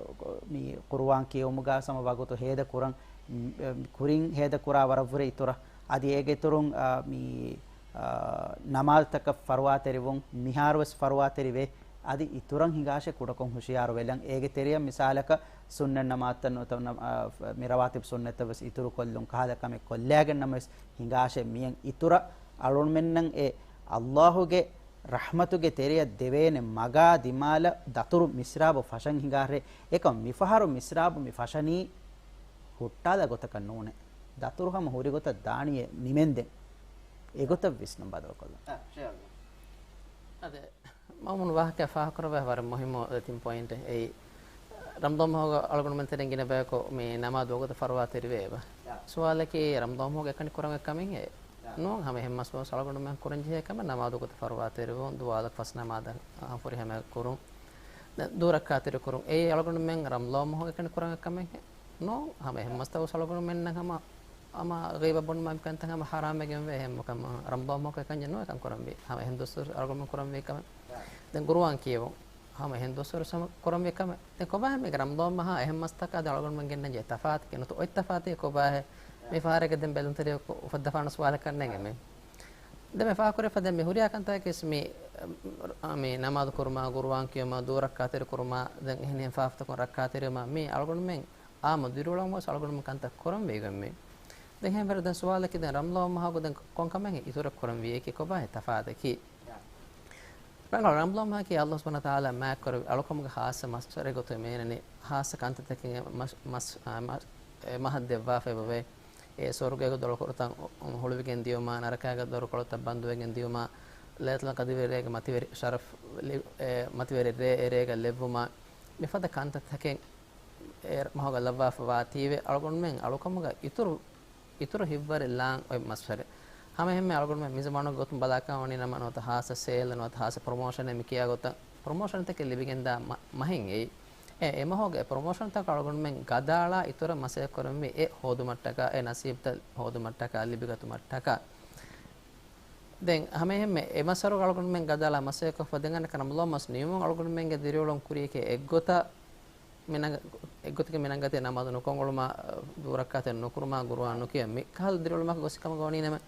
މި ޤުރުއާން ކިޔެވުމުގަ ހަމަ ވަގުތު ހޭދަ ކުރަން، މް، އަ، ކުރިން ހޭދަ ކުރާ ވަރަށްވުރެ އިތުރަށް. އަދި އޭގެ އިތުރުން، އާ، މި، އާ، ނަމާދުތަކަށް ފަރުވާތެރިވުން، މިހާރުވެސް ފަރުވާތެރިވޭ. އަދި އިތުރަށް ހިނގާށޭ ކުޑަކޮށް ހުޝިޔާރު ވެލަން. އޭގެ ތެރެއަށް މިސާލަކަށް ސުންނަތް ނަމާދުތައް ނުވަތަ ނަ-، އާ، މި ރަވާތިބު ސުންނަތްތައް ވެސް އިތުރު ކޮށްލުން ކަހަލަ ކަމެއް ކޮށްލާގެން ނަމަވެސް ހިނގާށޭ މިޔަށް އިތުރަށް އަޅުމެންނަށް އެ އައްލާހުގެ ރަޙްމަތުގެ ތެރެއަށް ދެވޭނެ މަގާ ދިމާލަށް ދަތުރު މިސްރާބު ފަށަން ހިނގާށޭ. އެކަމް މިފަހަރު މިސްރާބު މި ފަށަނީ ހުއްޓާލާ ގޮތަކަށް ނޫނޭ. ދަތުރު ހަމަ ހުރި ގޮތަށް ދާނީއޭ ނިމެންދެން. އެގޮތަށް ވިސްނަން ބަދަލުކޮށްލަން. އަ، ޝެއާ. އަދެ މައުމޫނު ވާހަކަ ފާހަގަކުރައްވާ ވަރަށް މުހިއްމު ދެތިން ޕޮއިންޓެއް. އެއީ، ރަމަޟާން މަހުގަ އަޅުގަނޑުމެން ތެރެއިން ގިނަ ބަޔަކު މި ނަމާދު ވަގުތު ފަރުވާތެރިވޭ އެބަ؟ ޔާ. ސުވާލަކީ، ރަމަޟާން މަހުގަ އެކަނި ކުރަން އޮތް ކަމެއް އެއް؟ ޔާ. ނޫން، ހަމަ އެހެން މަސް ވެސް އަޅުގަނޑުމެން ކުރަން ޖެހޭ ކަމެއް ނަމާދު ވަގުތު ފަރުވާތެރިވުން، ދުވާލަކު ފަސް ނަމާދަށް، އަ، ފުރިހަމަ ކުރުން، ދެ ދުވަރަކާތެރި ކުރުން. އެއީ އަޅުގަނޑުމެން ރަމަޟާން މަހުގަ އެކަނި ކުރަން އޮތް ކަމެއް އެއް؟ ނޫން، ހަމަ އެހެން މަސްތައް ވެސް އަޅުގަނޑުމެންނަށް ހަމަ ހަމަ ޣީބަ ބުނުމާ މިކަންތައް ހަމަ ޙަރާމްވެގެންވޭ. އެހެން ކަމަށް ރަމަޟާން މަހުގަ އެކަންޏެއް ނޫން އެކަން ކުރަންވީ. ހަމަ އެހެން ދުވަސްވަރު އަޅުގަނޑުމެން ކުރަންވީ ކަމެއް. ދެން ޤުރުއާން ކިޔެވުން. ހަމަ އެހެން ދުވަސްވަރު ހަމަ ކުރަންވީ ކަމެއް. ދެން ކޮބާހޭ މީގެ ރަމަޟާން މަހާ އެހެން މަސްތަކާ ދެން އަޅުގަނޑުމެން ގެންނަންޖެހޭ ތަފާތު ކި ނުތަ އޮތް ތަފާތެއް ކޮބާހޭ؟ އާ. މި ފަހަރެއްގަ ދެން ބެލުންތެރިޔަކު އުފައްދަފާނަސް ވާލެއް ކަންނޭނގެ މި. ދެން މި ފާހަގަކުރެފަ ދެން މި ހުރިހާ ކަންތަކެސް މި، މި ނަމާދު ކުރުމާ، ޤުރުއާން ކިޔުމާ، ދުވަރަކާތެރި ކުރުމާ، ދެން އެހެނިހެން ފާފަތަކުން ރައްކާތެރިވުމާ، މީ އަޅުގަނޑުމެން އާއްމު ދިރިއުޅުން ވެސް އަޅުގަނޑުމެން ކަންތައް ކުރަންވީ ގޮތްމެ. ދެން އެހެންވެރި ދެން ސުވާލަކީ ދެން ރަމަޟާން މަހަކު ދެން ކޮން ކަމެއް އިތުރަށް ކުރަންވީ އެކި ކޮބާހޭ ތަފާތަކީ؟ ރަނގަޅު ރަމަޟާން މަހަކީ އައްލާހު ސުބްޙާނަހު ވަތަޢާލާ މާތްކުރެއްވި އަޅުކަމުގެ ޚާއްޞަ މަސްވެރެއް ގޮތުގައި މޭނަނީ ޚާއްޞަ ކަންތައްތަކެއް މަސް، މަސް، އާ، މަސް، އެ މަހަށް ދެއްވާފައި އެބަވޭ. އެ ސުވަރުގޭގެ ދޮރުކޮޅުތައް ހުޅުވިގެން ދިޔުމާ، ނަރަކާގެ ދޮރުކޮޅުތައް ބަންދުވެގެން ދިޔުމާ، ލައިލަތުލް ޤަދްރުގެ ރޭގެ މަތިވެރި ޝަރަފް ލި-، އެ މަތިވެރި ރޭ އެރޭގަ ލެއްވުމާ، މިފަދަ ކަންތައްތަކެއް އެ މަހުގަ ލައްވާފަ ވާތީވެ އަޅުގަނޑުމެން އަޅުކަމުގަ އިތުރު، އިތުރު ހިތްވަރެއް ލާން އޮތް މަސްވެރެއް. ހަމައެހެންމެ އަޅުގަނޑުމެން މިޒަމާނުގެ ގޮތުން ބަލާކަށް ވަނީ ނަމަ ނުވަތަ ހާއްސަ ސޭލް ނުވަތަ ހާއްސަ ޕްރޮމޯޝަނެއް މި ކިޔާ ގޮތަށް ޕްރޮމޯޝަންތަކެއް ލިބިގެންދާ މަ-، މަހެއް އެއީ. އެ، އެ މަހުގެ ޕްރޮމޯޝަންތަކަށް އަޅުގަނޑުމެން ގަދައަޅާ އިތުރަށް މަސައްކަތް ކުރަންވީ އެ ހޯދުމަށްޓަކާ، އެ ނަސީބުތައް ހޯދުމަށްޓަކާ، ލިބިގަތުމަށްޓަކާ. ދެން ހަމައެހެންމެ އެ މަސްވަރުގަ އަޅުގަނޑުމެން ގަދައަޅާ މަސައްކަތް ކޮށްފަ ދެން އަނެއްކާ ރަމަޟާން މަސް ނިމުމުން އަޅުގަނޑުމެންގެ ދިރިއުޅުން ކުރިޔަކީ އެއްގޮތަށް މި ނަނގ-، އެއްގޮތަކަށް މި ނަންގަތީ ނަމާދު ނުކޮށްއުޅުމާ، ދުވަރަކާތެއް ނުކުރުމާ، ޤުރުއާން ނުކިޔަން މި ކަހަލަ ދިރިއުޅުމަކަށް ގޮސް ކަމަކަށް ވަނީ ނަމަ،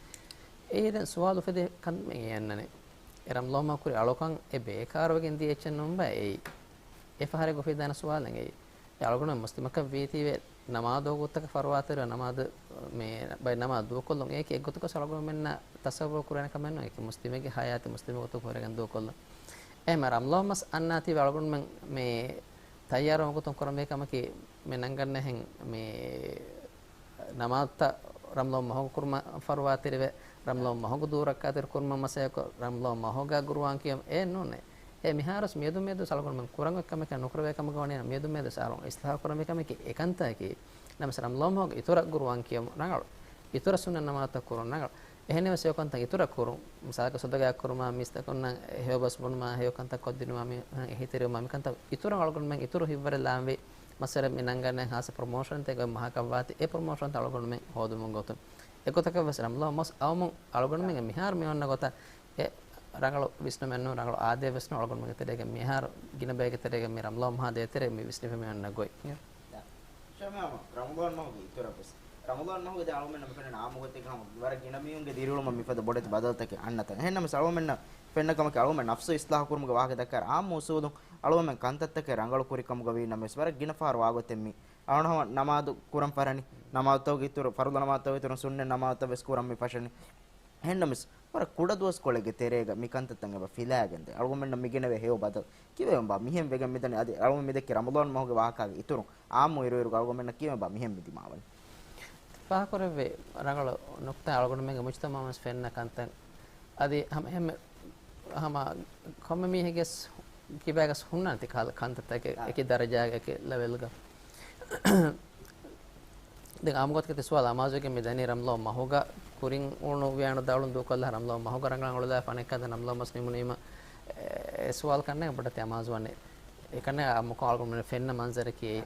އެއީ ދެން ސުވާލު އުފެދޭ ކަމެއް އެ އަންނަނީ. އެ ރަމަޟާން މަހު ކުރި އަޅުކަން އެ ބޭކާރުވެގެން ދިޔަ އެއްޗެއް ނޫންބާ އެއީ. އެ ފަހަރެއްގަ އުފެދިދާނެ ސުވާލެއް އެއީ. އެ އަޅުގަނޑު މުސްލިމަކަށް ވީތީވެ ނަމާދު ވަގުތުތަކަށް ފަރުވާތެރި ނަމާދު މި ބައި ނަމާދު ދޫކޮށްލުން އެއީކީ އެއްގޮތަކަށް އަޅުގަނޑުމެންނަށް ތަޞައްވުރު ކުރެވޭނެ ކަމެއް ނޫން. އެއީކީ މުސްލިމެއްގެ ޙަޔާތެއް މުސްލިމެއް ގޮތުން ކުރިއަށް ދޫކޮށްލުން. އެހެންމެ ރަމަޟާން މަސް އަންނާތީވެ އަޅުގަނޑުމެން މި ތައްޔާރުވުމުގެ ގޮތުން ކުރަންވީ ކަމަކީ، މި ނަންގަންނަހެން މި ނަމާދުތައް ރަމަޟާން މަހުގަ ކުރުމަށް ފަރުވާތެރިވެ، ރަމަޟާން މަހުގަ ދުވަރަކާތެރި ކުރުމަށް މަސައްކަތް، ރަމަޟާން މަހުގަ ޤުރުއާން ކިޔުން އެއް ނޫނޭ. އެ މިހާރުވެސް މިއަދު މިއަދުވެސް އަޅުގަނޑުމެން ކުރަން އޮތް ކަމެއް ނުކުރެވޭ ކަމަކަށް ވަނީ މިއަދު މިއަދުވެސް އަޅުގަނޑު އިޞްލާޙު ކުރަންވީ ކަމަކީ އެކަންތަކަކީ. ނަމަވެސް ރަމަޟާން މަހުގަ އިތުރަށް ޤުރުއާން ކިޔަމުން ރަނގަޅު، އިތުރަށް ސުންނަތް ނަމާދުތައް ކުރުން ރަނގަޅު. އެހެންނަމަވެސް ހެޔޮ ކަންތައް އިތުރަށް ކުރުން. މިސާލަކަށް ޞަދަޤާ ކުރުމާ، މީސްތަކުންނަށް ހެޔޮ ބަސް ބުނުމާ، ހެޔޮ ކަންތައް ކޮށްދިނުމާ، މި އެހީތެރިވުމާ، މިކަންތައް އިތުރަށް އަޅުގަނޑުމެން އިތުރު ހިތްވަރެއް ލާންވީ. މައްސަލަ މި ނަންގަންނަ ހާއްސަ ޕްރޮމޯޝަންތައް އޮތް މަހަކަށް ވާތީ، އެ ޕްރޮމޯޝަންތައް އަޅުގަނޑުމެން ހޯދުމުގެ ގޮތުން. އެގޮތަކަށް ވެސް ރަމަޟާން މަސް އައުމުން އަޅުގަނޑުމެންގެ މިހާރު މި އޮންނަ ގޮތަށް އެ ރަނގަޅު ވިސްނުމެއް ނޫން، ރަނގަޅު އާދައެއް ވެސް ނޫން. އަޅުގަނޑުމެންގެ ތެރޭގަ މިހާރު ގިނަ ބައެއްގެ ތެރޭގަ މި ރަމަޟާން މަހާ ދޭތެރޭ މި ވިސްނިފަ މި އޮންނަ ގޮތް. ޝަމާމް، ރަމަޟާން މަހުގެ އިތުރަށް ވެސް. ރަމަޟާން މަހުގެ ދެން އަޅުގަނޑުމެންނަށް މި ފެންނަ އާއްމު ގޮތެއްގަ ހަމަ ވަރަށް ގިނަ މީހުންގެ ދިރިއުޅުމަށް މިފަދަ ބޮޑެތި ބަދަލުތަކެއް އަންނަތަން. އެހެންނަމަވެސް އަޅުގަނޑުމެންނަށް ފެންނަ ކަމަކީ އަޅުގަނޑުމެން ނަފްސު އިޞްލާޙު ކުރުމުގެ ވާހަކަ ދައްކާއިރު އާއްމު އުސޫލުން އަޅުގަނޑުމެން ކަންތައްތަކެއް ރަނގަޅު ކުރި ކަމުގަ ވީ ނަމަވެސް ވަރަށް ގިނަ ފަހަރު ވާގޮތެއް މި އަޅުގަނޑު ހަމަ ނަމާދު ކުރަން ފަށަނީ. ނަމާދުތަކުގެ އިތުރު، ފަރުޟު ނަމާދުތަކުގެ އިތުރުން ސުންނަތް ނަމާދުތައް ވެސް ކުރަން މި ފަށަނީ. އެހެންނަމަވެސް، ވަރަށް ކުޑަ ދުވަސްކޮޅެއްގެ ތެރޭގަ މިކަންތައްތައް އެބަ ފިލާގެންދޭ. އަޅުގަނޑުމެންނަށް މިގެނެވޭ ހެޔޮ ބަދަލު. ކީއްވެ ބާ މިހެން ވެގެން މިދަނީ؟ އަދި އަޅުގަނޑު މިދެއްކި ރަމަޟާން މަހުގެ ވާހަކާގެ އިތުރުން އާއްމު އިރުއިރުގަ އަޅުގަނޑުމެންނަށް ކީއްވެ ބާ މިހެން މި ދިމާވަނީ؟ ފާހަގަކުރެއްވި ރަނގަޅު ނުކްތާ. އަޅުގަނޑުމެންގެ މުޖްތަމަޢުން ވެސް ފެންނަ ކަންތައް. އަދި ހަމަ އެހެންމެ ހަމަ ކޮންމެ މީހެއްގެ ކިބާގަސް ހުންނާނެ ތި ކަހަލަ ކަންތައްތަކެއް އާ. އެކި ދަރަޖާގެ އެކި ލެވެލްގަ. ދެން އާއްމު ގޮތަކަށް ތި ސުވާލު އަމާޒުވެގެން މި ދަނީ ރަމަޟާން މަހުގަ ކުރިން އުޅުނު ވިޔާނުދާ އުޅުން ދޫކޮށްލާ ރަމަޟާން މަހުގަ ރަނގަޅަށް އުޅުލާފަ އަނެއްކާ ދެން ރަމަޟާން މަސް ނިމުނީމަ އެ، އެ ސުވާލު ކަންނޭނގެ ބޮޑެތި އަމާޒުވަނީ. އެކަންނޭނގެ އާއްމުކޮށް އަޅުގަނޑުމެން ފެންނަ މަންޒަރަކީ އެއީ.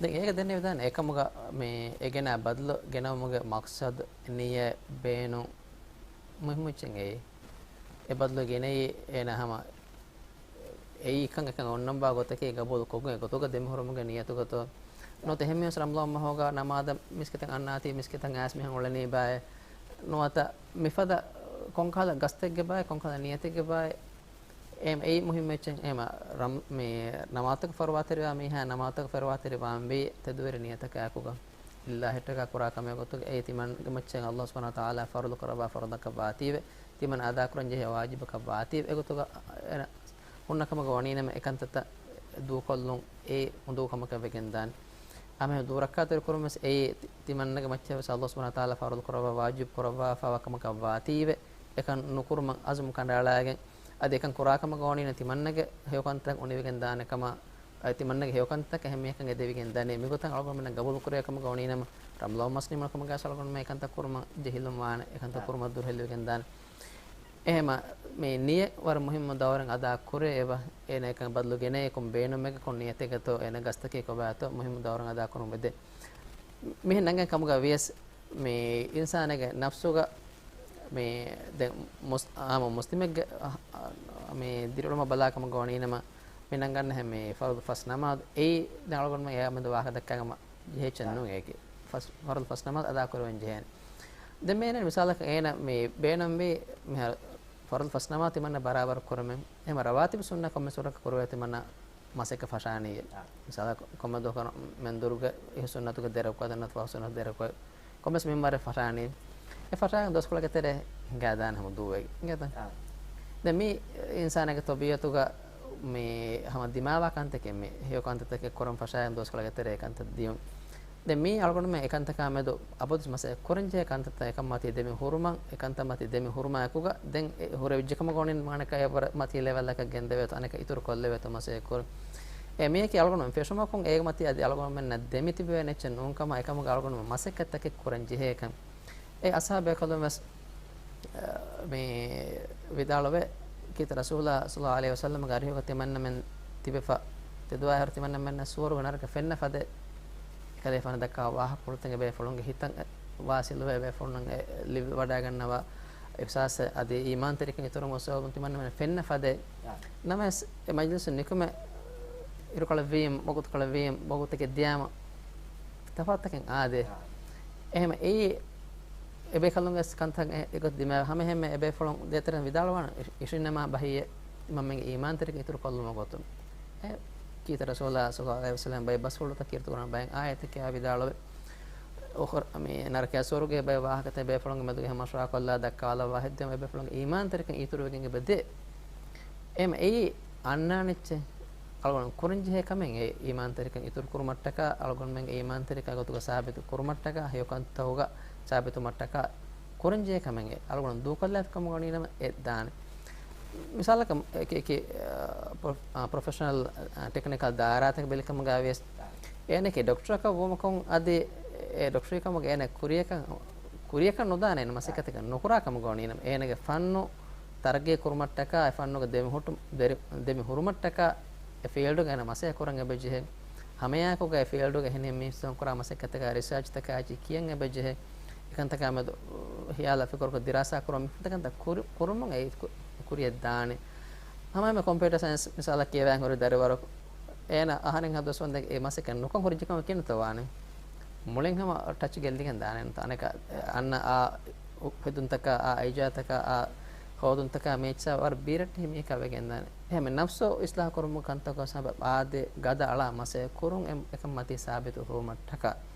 ދެން އޭގެ ދެންނެވިދާނެ އެކަމުގަ މި އެ ގެނާ ބަދަލު ގެނައުމުގެ މަޤްޞަދު، ނިޔަތް، ބޭނުން މުހިއްމު އެއްޗެއް އެއީ. އެ ބަދަލު ގެނައީ އޭނާ ހަމަ އެއީ އެކަން އެކަން އޮންނަންވާ ގޮތަކީ ގަބޫލު ކޮށްގެން އެގޮތުގަ ދެމިހުރުމުގެ ނިޔަތުގަތޯ ނުވަތަ އެހެންމެ ވެސް ރަމަޟާން މަހުގަ ނަމާދަށް މިސްކިތަށް އަންނާތީ މިސްކިތަށް އައިސް މިހެން އުޅެނީ ބާއޭ ނުވަތަ މިފަދަ ކޮންކަހަލަ ގަސްތެއްގެ ބާއޭ ކޮންކަހަލަ ނިޔަތެއްގެ ބާއޭ އެހެން އެއީ މުހިއްމު އެއްޗެއް. އެހެން ރަމް-، މި ނަމާދުތަކަށް ފަރުވާތެރިވާ މީހާ ނަމާދުތަކަށް ފަރުވާތެރިވާންވީ ތެދުވެރި ނިޔަތަކާއެކުގަ އިލާހިއަށްޓަކާ ކުރާ ކަމެއް ގޮތުގަ އެއީ ތިމަންގެ މައްޗަށް އައްލާހު ސުބްޙާނަހު ވަތަޢާލާ ފަރުޟު ކުރައްވާ ފަރުޟަކަށް ވާތީވެ، ތިމަން އަދާކުރަން ޖެހޭ ވާޖިބަކަށް ވާތީވެ، އެގޮތުގަ އޭނަ ހުންނަ ކަމަކަށް ވަނީނަމަ އެކަންތައްތައް ދޫކޮށްލުން އެއީ އުނދޫ ކަމަކަށް ވެގެންދާނެ. އާ، މި ދޫ ރައްކާތެރި ކުރުން ވެސް އެއީ ތި-، ތިމަންނަގެ މައްޗަށް ވެސް އައްލާހު ސުބްޙާނަހު ވަތަޢާލާ ފަރުޟު ކުރައްވާ ވާޖިބު ކުރައްވާފައިވާ ކަމަކަށް ވާތީވެ، އެކަން ނުކުރުމަށް އަޒުމް ކަނޑައަޅާގެން، އަދި އެކަން ކުރާ ކަމަކަށް ވަނީނަމަ ތިމަންނަގެ ހެޔޮކަންތައް އުނިވެގެން ދާނެ ކަމަށް، އަދި ތިމަންނަގެ ހެޔޮކަންތަކަށް އެހެން މީހަކަށް އެދެވިގެން ދާނެ. މިގޮތަށް އަޅުގަނޑުމެންނަށް ގަބޫލު ކުރެވޭ ކަމަކަށް ވަނީނަމަ، ރަމަޟާން މަސް ނިމުނު ކަމުގައި ވެސް އަޅުގަނޑުމެން އެކަންތައް ކުރުމަށް ޖެހިލުން ވާނެ، އެކަންތައް ކުރުމަށް ދުރުހެލިވެގެން ދާނެ. އެހެމަ މި ނިޔަތް ވަރަށް މުހިއްމު ދައުރެއް އަދާ ކުރޭ އެބަ. އޭނަ އެކަން ބަދަލު ގެނައޭ ކޮން ބޭނުމެއްގަ ކޮން ނިޔަތެއްގަތޯ އޭނަ ގަސްތަކީ ކޮބާތޯ މުހިއްމު ދައުރެއް އަދާ ކުރުން ވެދޭ. މިހެން ނަންގަން ކަމުގަ ވިޔަސް މި އިންސާނެއްގެ ނަފްސުގަ މި ދެ މުސް-، އާމު މުސްލިމެއްގެ އަ-، އަ-، މި ދިރިއުޅުމަށް ބަލާ ކަމުގަ ވަނީނަމަ މި ނަންގަންނަހެން މި ފަރުޟު ފަސް ނަމާދު އެއީ ދެ އަޅުގަނޑުމެން އެއާ މެދު ވާހަކަ ދައްކާގަމަ ޖެހޭ އެއްޗެއް ނޫން އޭގެ. ފަސް، ފަރުޟު ފަސް ނަމާދު އަދާ ކުރެވެން ޖެހޭނެ. ދެން މި އޭނަ މިސާލަކަށް އޭނަ މި ބޭނުންވީ މިހާރު ފަރުޟު ފަސް ނަމާދު ތިމަންނަ ބަރާބަރު ކުރަމެން. އެހެމަ ރަވާތިބު ސުންނަ ކޮންމެސް ވަރަކަށް ކުރެވޭ ތިމަންނަ މަސައްކަތް ފަށާނީ. އާ. މިސާލަކަށް ކޮންމެ ދުވަހަކު މެންދުރުގެ އިހު ސުންނަތުގެ ދެރަކު އަދި ނަފްލު ސުންނަތު ދެރަކު ކޮންމެސް މިންވަރެއް ފަށާނީ. އެ ފަށާގެން ދުވަސްކޮޅެއްގެ ތެރޭ ހިނގާދާނެ ހަމަ ދުވަހެއް. އިނގޭތަ؟ އާ. ދެން މި އިންސާނެއްގެ ތަބީޢަތުގަ މި ހަމަ ދިމާވާ ކަންތަކެއް މި ހެޔޮ ކަންތައްތަކެއް ކުރަން ފަށާގެން ދުވަސްކޮޅެއްގެ ތެރޭ ކަންތައް ދިޔުން. ދެން މީ އަޅުގަނޑުމެން އެކަންތަކާ މެދު އަބަދު މަސައްކަތް ކުރަންޖެހޭ ކަންތައްތައް އެކަން މަތީ ދެމި ހުރުމަށް، އެކަންތައް މަތީ ދެމި ހުރުމާ އެކުގަ ދެން އެ ހުރެވިއްޖެ ކަމަކަށް ވަނީ މާނަކަށް އެ ވަރަށް މަތީ ލެވެލްއަކަށް ގެންދެވޭތޯ އަނެކަ އިތުރު ކޮށްލެވޭތޯ މަސައްކަތް ކުރުން. އެ މީހަކީ އަޅުގަނޑުމެން ފެށުމަކުން އޭގެ މަތީ އަދި އަޅުގަނޑުމެންނަށް ދެމި ތިބެވޭނެ އެއްޗެއް ނޫން ކަމަށް އެކަމުގަ އަޅުގަނޑުމެން މަސައްކަތްތަކެއް ކުރަން ޖެހޭކަން. އެ އަސްހާބު ބޭކަލުން ވެސް، އަ، މި ވިދާޅުވޭ، ކީރިތި ރަސޫލާ ޞައްލައްލާހު ޢަލައިހި ވަސައްލަމްގެ އަރިހުގަ ތިމަންނަމެން ތިބެފަ، ތެދުވާއިރު ތިމަންނަމެންނަށް ސުވަރުގެ ނަރަކަ ފެންނަ ފަދަ އެކަލޭފާނު ދައްކާ ވާހަކަފުޅުތައް އެބޭފުޅުންގެ ހިތަށް ވާސިލުވެ، އެބޭފުޅުން އެ ލިބިވަޑައިގަންނަވާ އިޙްސާސް އަދި އީމާންތެރިކަން އިތުރުވުމުގެ ސަބަބުން ތިމަންނަމެން ފެންނަ ފަދަ. އާ. ނަމަވެސް އެ މަޖްލިސު ނިކުމެ އިރުކޮޅެއްވީމަ، ވަގުތުކޮޅެއްވީމަ، ވަގުތެއް ދިޔާމަ ތަފާތުތަކެއް އާދޭ. އާ. އެހެމަ އެއީ އެބޭކަލުންގެ ކަންތައް އެ-، އެގޮތަށް ދިމާވެ ހަމަ އެހެންމެ އެބޭފުޅުން ދޭތެރެން ވިދާޅުވާނެ އި-، އިށީނަމާ ބަހީއެއް މަންމެންގެ އީމާންތެރިކަން އިތުރު ކޮށްލުމުގެ ގޮތުން. އެ ކީރިތި ރަސޫލާ ޞައްލައްލާހު ޢަލައިހި ވަސައްލަމް ބައެއް ބަސްފުޅުތައް ކީރިތި ކުރާން ބައެއް އާޔަތެއް ކިޔާ ވިދާޅުވެ. އުޚުރަ-، މި ނަރަކައާ ސުވަރުގެ ބައެއް ވާހަކަތައް ބޭފުޅުންގެ މެދުގަ ހަމަ މަޝްވަރާ ކޮށްލާ ދައްކާލައްވާ ހެއްދެވުން އެބޭފުޅުންގެ އީމާންތެރިކަން އިތުރުވެގެން އެބަ ދޭ. އެހެމަ އެއީ އަންނާނެ އެއްޗެއް. އަޅުގަނޑު ކުރަންޖެހޭ ކަމެއް އެ އީމާންތެރިކަން އިތުރު ކުރުމަށްޓަކާ، އަޅުގަނޑުމެންގެ އީމާންތެރިކަން ގޮތުގަ ސާބިތު ކުރުމަށްޓަކާ، ހެޔޮކަންތަކުގަ ސާބިތުވުމަށްޓަކާ ކުރަންޖެހޭ ކަމެއް އެ. އަޅުގަނޑު ދޫކޮށްލާފި ކަމުގަ ވަނީނަމަ އެ ދާނެ. މިސާލަކަށް އެކި، އެކި، އަ، ޕްރޮ-، އަ، ޕްރޮފެޝަނަލް، އަ، ޓެކްނިކަލް ދާއިރާތަކަށް ބެލި ކަމުގަ ވިޔަސް، އޭނަކީ ޑޮކްޓަރަކަށް ވުމަކުން އަދި އެ ޑޮކްޓަރީ ކަމުގަ އޭނަ ކުރިޔަކަށް، ކުރިޔަކަށް ނުދާނެ އޭނަ މަސައްކަތެއް ނުކުރާ ކަމުގަ ވަނީނަމަ، އޭނަގެ ފަންނު ތަރައްގީ ކުރުމަށްޓަކާ، އެ ފަންނުގެ ދެމިހުއްޓު-، ދެރި-، ދެމި ހުރުމަށްޓަކާ، އެ ފީލްޑުގަ އޭނަ މަސައްކަތް ކުރަން އެބަޖެހޭ. ހަމައެއާއެކުގަ އެ ފީލްޑުގަ އެހެނިހެން މީސްތަކުން ކުރާ މަސައްކަތަކާ، ރިސާޗްތަކާ އެއްޗެއް ކިޔަން އެބަޖެހޭ. އެކަންތަކާ މެދު ހިޔާލާ ފިކުރުކޮށް ދިރާސާ ކުރުން މިފަދަ ކަންތައް ކުރި-، ކުރުމުން އެ ކު-، ކުރިޔަށް ދާނެ. ހަމައެހެންމެ ކޮމްޕިއުޓަރ ސައިންސް މިސާލަށް ކިޔަވާން ހުރި ދަރިވަރަކު އޭނަ އަހަރެން ހަ ދުވަސް ވަންދެން އެ މަސައްކަތް ނުކޮށް ހުރިއްޖެ ކަމަށް ކިހިނެއްތޯ ވާނެ؟ މުޅިން ހަމަ ޓަޗް ގެއްލިގެން ދާނެ ނުތަ؟ އަނެކަ އަންނަ އާ އު-، އުފެދުންތަކާ، އާ އައިޖާތަކާ، އާ ހޯދުންތަކާ މޭޗާ ވަރަށް ބީރައްޓެހި މީހަކާ ވެގެންދާނެ. އެހެންމެ ނަފްސު އިސްލާހު ކުރުމުގެ ކަންތަކުގަ ސަބަބު އާދެ، ގަދަ އަޅާ މަސައްކަތް ކުރުން އެ-، އެކަން މަތީ ސާބިތު ހުރުމަށްޓަކާ.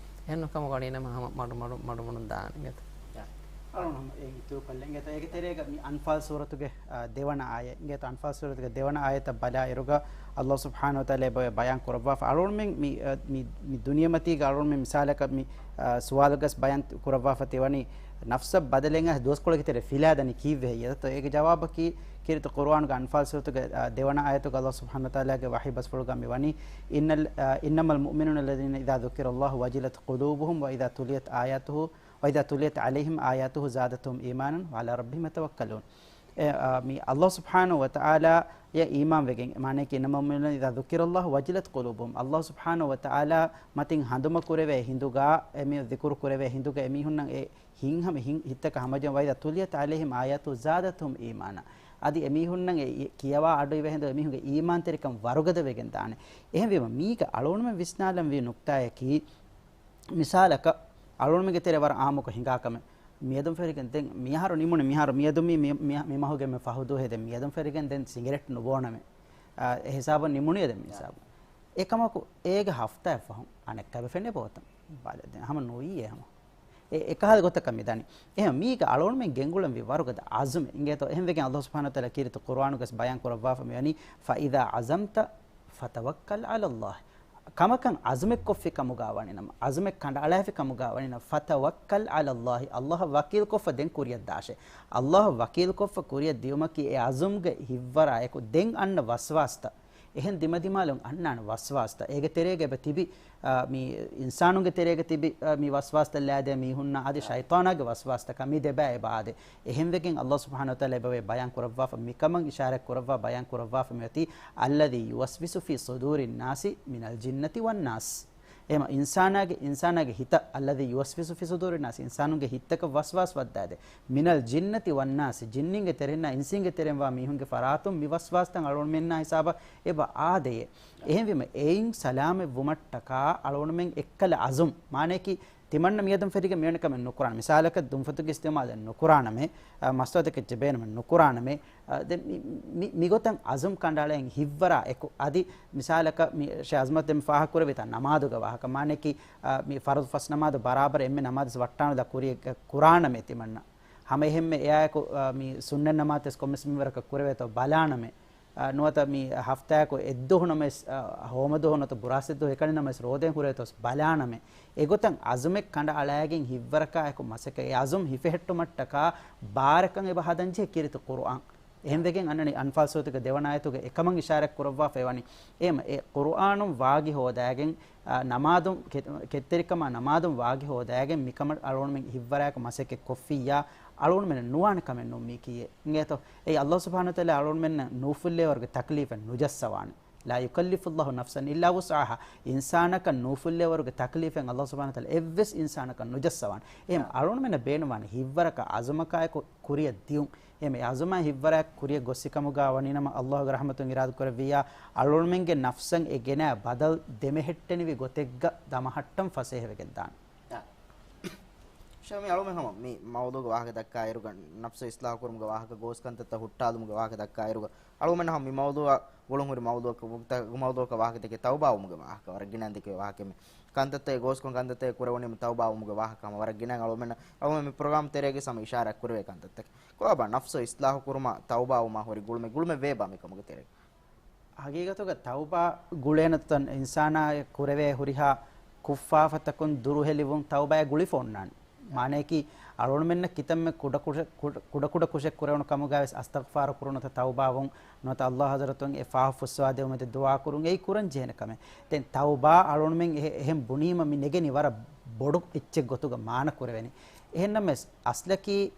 އެހެން ނުކަމުގަ ވަނީނަމަ ހަމަ މަޑު-، މަޑު-، މަޑުމަޑުން ދާނެ އިނގޭތަ؟ އަޅުން ހަމަ އެއިން އިތުރު ކޮށްލަން އިނގޭތަ؟ އޭގެ ތެރޭގަ މި އަންފާލް ސޫރަތުގެ، އާ، ދެވަނަ އާޔަތް އިނގޭތަ؟ އަންފާލް ސޫރަތުގެ ދެވަނަ އާޔަތަށް ބަލާއިރުގަ އައްލާހު ސުބްޙާނަހު ވަތަޢާލާ އެބަ ބަޔާން ކުރައްވާފަ. އަޅުގަނޑުމެން މި، އަ، މި، މި ދުނިޔެމަތީގަ އަޅުގަނޑުމެން މިސާލަކަށް މި، އަ، ސުވާލުގަސް ބަޔާން ކުރައްވާފަ ތިވަނީ ނަފްސަށް ބަދަލެއް އައި ދުވަސްކޮޅެއްގެ ތެރޭ ފިލާދަނީ ކީއްވެ ހެއްޔޭ؟ ތޯ އޭގެ ޖަވާބަކީ ކީރިތި ޤުރުއާނުގެ އަންފާލް ސޫރަތުގެ، އަ، ދެވަނަ އާޔަތުގަ އައްލާހު ސުބްޙާނަހު ވަތަޢާލާގެ ވަޙީ ބަސްފުޅުގަ މި ވަނީ، إن ال-، އަ، إنما المؤمنون الذين إذا ذكر الله وجلت قلوبهم وإذا تليت آياته، وإذا تليت عليهم آياته زادتهم إيمانا وعلى ربهم يتوكلون. އެ، އާ، މި އައްލާހު ސުބްޙާނަހު ވަތަޢާލާއަށް އީމާންވެގެން، މާނައަކީ إنما المؤمنون الذين إذا ذكر الله وجلت قلوبهم، އައްލާހު ސުބްޙާނަހު ވަތަޢާލާ މަތިން ހަނދުމަ ކުރެވޭ ހިނދުގަ، އެ މި ޛިކުރު ކުރެވޭ ހިނދުގަ އެމީހުންނަށް އެ ހިތްހަމަ-، ހިތް-، ހިތްތަކަށް ހަމަޖެހުން، وإذا تليت عليهم آياته زادتهم إيمانا، އަދި އެމީހުންނަށް އެ ކިޔަވާ އަޑު އިވޭ ހިނދު އެމީހުންގެ އީމާންތެރިކަން ވަރުގަދަވެގެން ދާނެ. އެހެންވީމަ މީގަ އަޅުގަނޑުމެން ވިސްނާލަން ވީ ނުކްތާއަކީ، މިސާލަކަށް، އަޅުގަނޑުމެންގެ ތެރޭ ވަރަށް އާއްމުކޮށް ހިނގާ ކަމެއް. މިއަދުން ފެރިގެން ދެން މިހާރު ނިމުނީ، މިހާރު މިއަދު މި، މި، މި، މި މަހުގެ މި ފަހު ދުވަހެއް ދެން މިއަދުން ފެރިގެން ދެން ސިނގެރެޓް ނުބޯނަމޭ. އާ، އެ ހިސާބަށް ނިމުނީ ދެން މި ހިސާބު. އެކަމަކު އޭގެ ހަފްތާއެއް ފަހުން އަނެއްކާ ވެފެނޭ ބޯތަން. ބަލަ، ދެން ހަމަ ނުވީ އެ ހަމަ. އެ، އެކަހަލަ ގޮތަކަށް މި ދަނީ. އެހެން މީގަ އަޅުގަނޑުމެން ގެންގުޅެންވީ ވަރުގަދަ އަޒުމެއް. އިނގޭތޯ، އެހެންވެގެން އައްލާހު ސުބްޙާނަހޫ ވަތަޢާލާ ކީރިތި ޤުރުއާނުގަސް ބަޔާން ކުރައްވާފަ މިވަނީ، فإذا عزمت فتوكل على الله. ކަމަކަށް އަޒުމެއް ކޮށްފި ކަމުގަ ވަނިނަމަ، އަޒުމެއް ކަނޑައަޅާފި ކަމުގަ ވަނިނަމަ، فتوكل على الله، އައްލާހަށް ވަކީލުކޮށްފަ ދެން ކުރިއަށް ދާށޭ. އައްލާހަށް ވަކީލުކޮށްފަ ކުރިއަށް ދިޔުމަކީ އެ އަޒުމްގެ ހިއްވަރާއެކު ދެން އަންނަ ވަސްވާސްތައް. އެހެން ދިމަދިމާލުން އަންނާނެ ވަސްވާސްތައް. އޭގެ ތެރޭގަ އެބަ ތިބި، އާ، މި އިންސާނުންގެ ތެރޭގަ ތިބި، އާ، މި ވަސްވާސްތައް ލާދޭ މީހުންނާ އަދި ޝައިޠާނާގެ ވަސްވާސްތަކާ މި ދެބައި އެބަ އާދޭ. އެހެންވެގެން އައްލާހު ސުބްޙާނަހޫ ވަތަޢާލާ އެބަވޭ ބަޔާން ކުރައްވާފަ، މިކަމަށް އިޝާރާތް ކުރައްވާ ބަޔާން ކުރައްވާފަ މިއޮތީ، الذي يوسوس في صدور الناس من الجنة والناس. އެހެމަ އިންސާނާގެ، އިންސާނާގެ ހިތަށް، الذي يوسوس في صدور الناس، އިންސާނުންގެ ހިތްތަކަށް ވަސްވާސް ވައްދާދޭ. من الجنة والناس، ޖިންނިންގެ ތެރެއިންނާ އިންސީންގެ ތެރެއިން ވާ މީހުންގެ ފަރާތުން މި ވަސްވާސްތައް އަޅުގަނޑުމެންނާ ހިސާބަށް އެބަ އާދޭ. އެހެންވީމަ އެއިން ސަލާމަތް ވުމަށްޓަކާ އަޅުގަނޑުމެން އެއްކަލަ އަޒުމް، މާނަޔަކީ ތިމަންނަ މިއަދުން ފެށިގެން މިވެނި ކަމެއް ނުކުރާނަމޭ. މިސާލަކަށް ދުންފަތުގެ އިސްތިޢުމާލެއް ނުކުރާނަމޭ، އަ، މަސްތުވާތަކެއްޗެއް ބޭނުމެއް ނުކުރާނަމޭ. އަ، ދެން މި، މި، މިގޮތަށް އަޒުމް ކަނޑައަޅައިގެން ހިއްވަރާ އެކު، އަދި މިސާލަކަށް މި ޝޭޚް އަޒްމަތް ދެން ފާހަގަކުރެއްވިތާ ނަމާދުގެ ވާހަކަ، މާނަޔަކީ، އަ، މި ފަރުޟު ފަސް ނަމާދު ބަރާބަރަށް އެންމެ ނަމާދު ވައްޓާނުލާ ކުރިއަށް ކުރާނަމޭ ތިމަންނަ. ހަމަ އެހެންމެ އެއާއެކު، އަ، މި ސުންނަތް ނަމާދުވެސް ކޮންމެސް މިންވަރަކަށް ކުރެވޭތޯ ބަލާނަމޭ. އަ، ނުވަތަ މި ހަފްތާއަކު އެއްދުވަހު ނަމަވެސް، އަ، ހޯމަދުވަހު ނުވަތަ ބުރާސްތި ދުވަހު އެކަނި ނަމަވެސް ރޯދައިން ހުރޭތޯސް ބަލާނަމޭ. އެގޮތަށް އަޒުމެއް ކަނޑައަޅައިގެން ހިއްވަރަކާއެކު މަސައްކަތް، އެ އަޒުމް ހިފެހެއްޓުމަށްޓަކާ ބާރަކަށް އެބަ ހަދަންޖެހޭ ކީރިތި ޤުރުއާން. އެހެންވެގެން އަންނަނީ އަންފާލް ސޫރަތުގެ ދެވަނަ އާޔަތުގެ އެކަމަށް އިޝާރާތް ކުރައްވާފައި ވަނީ. އެހެމަ އެ ޤުރުއާނުން ވާގި ހޯދައިގެން، އާ، ނަމާދުން ކެ-، ކެތްތެރިކަމާ ނަމާދުން ވާގި ހޯދައިގެން މިކަމަށް އަޅުގަނޑުމެން ހިއްވަރާއެކު މަސައްކަތް ކޮށްފިއްޔާ، އަޅުގަނޑުމެންނަށް ނުވާނެ ކަމެއް ނޫން މީކީއެއް. އިނގޭތޯ؟ އެއީ އައްލާހު ސުބްޙާނަހޫ ވަތަޢާލާ އަޅުގަނޑުމެންނަށް ނޫފުއްލޭވަރުގެ ތަކްލީފެއް ނުޖައްސަވާނެ. لا يكلف الله نفسا إلا وسعها. އިންސާނަކަށް ނޫފުއްލޭވަރުގެ ތަކްލީފެއް އައްލާހު ސުބްޙާނަހޫ ވަތަޢާލާ އެއްވެސް އިންސާނަކަށް ނުޖައްސަވާނެ. އެހެމަ އަޅުގަނޑުމެންނަށް ބޭނުންވާނެ ހިއްވަރަކަށް އަޒުމަކާއެކު ކުރިއަށް ދިޔުން. އެހެމަ އެ އަޒުމާ ހިއްވަރާއެކު ކުރިއަށް ގޮއްސިކަމުގަ ވަނީނަމަ އައްލާހުގެ ރަޙްމަތުން އިރާދަ ކުރެއްވިއްޔާ، އަޅުގަނޑުމެންގެ ނަފްސަށް އެ ގެނައި ބަދަލު ދެމެހެއްޓެނިވި ގޮތެއްގަ ދަމަހައްޓަން ފަސޭހަވެގެން ދާނެ. އާ. ޝޭޚް މި އަޅުމެން ހަމަ މި މައުޟޫގެ ވާހަކަ ދައްކާ އިރުގަ، ނަފްސު އިޞްލާޙު ކުރުމުގެ ވާހަކަ، ގޯސް ކަންތައްތައް ހުއްޓާލުމުގެ ވާހަކަ ދައްކާ އިރުގަ، އަޅުމެން ހަމަ މި މައުޟޫއަށް ގުޅުން ހުރި މައުޟޫއަކަށް، މައުޟޫއަކަށް ވާހަކަ ދެކެ ތައުބާވުމުގެ ވާހަކަ، ވަރަށް ގިނައިން ދެކެވޭ ވާހަކަ މި. ކަންތައްތައް ގޯސްކޮށް ކަންތައްތައް ކުރެވުނީމަ ތައުބާވުމުގެ ވާހަކަ ހަމަ ވަރަށް ގިނައިން އަޅުމެން، އަޅުމެން މި ޕްރޮގްރާމް ތެރޭގަ ހަމަ އިޝާރާތް ކުރެވޭ ކަންތައްތަކެއް. ކޮބާ ނަފްސު އިޞްލާޙު ކުރުމާ ތައުބާވުމާ ހުރި ގުޅުމެއް، ގުޅުމެއް ވޭބާ މިކަމުގެ ތެރޭ؟ ހަގީގަތުގަ ތައުބާ ގުޅޭނެ ތަން އިންސާނާ ކުރެވޭ ހުރިހާ ކުށްފާފަތަކުން ދުރުހެލިވުން ތައުބާއާ ގުޅިފަ އޮންނާނެ. މާނަޔަކީ އަޅުގަނޑުމެންނަށް ކިތަންމެ ކުޑަ ކުށެއް، ކުޑަ، ކުޑަ ކުޑަ ކުށެއް ކުރެވުނު ކަމުގަ ވެސް އަސްތަޣްފާރު ކުރުން ނުވަތަ ތައުބާވުން ނުވަތަ އައްލާހު ޙަޟްރަތުން އެ ފާފަ ފުއްސަވާ ދެވުމަށް ދުޢާ ކުރުން އެއީ ކުރަން ޖެހޭނެ ކަމެއް. ދެން ތައުބާ އަޅުގަނޑުމެން އެ-، އެހެން ބުނީމަ މި ނެގެނީ ވަރަށް ބޮޑު އެއްޗެއް ގޮތުގަ މާނަ ކުރެވެނީ. އެހެންނަމަވެސް އަސްލަކީ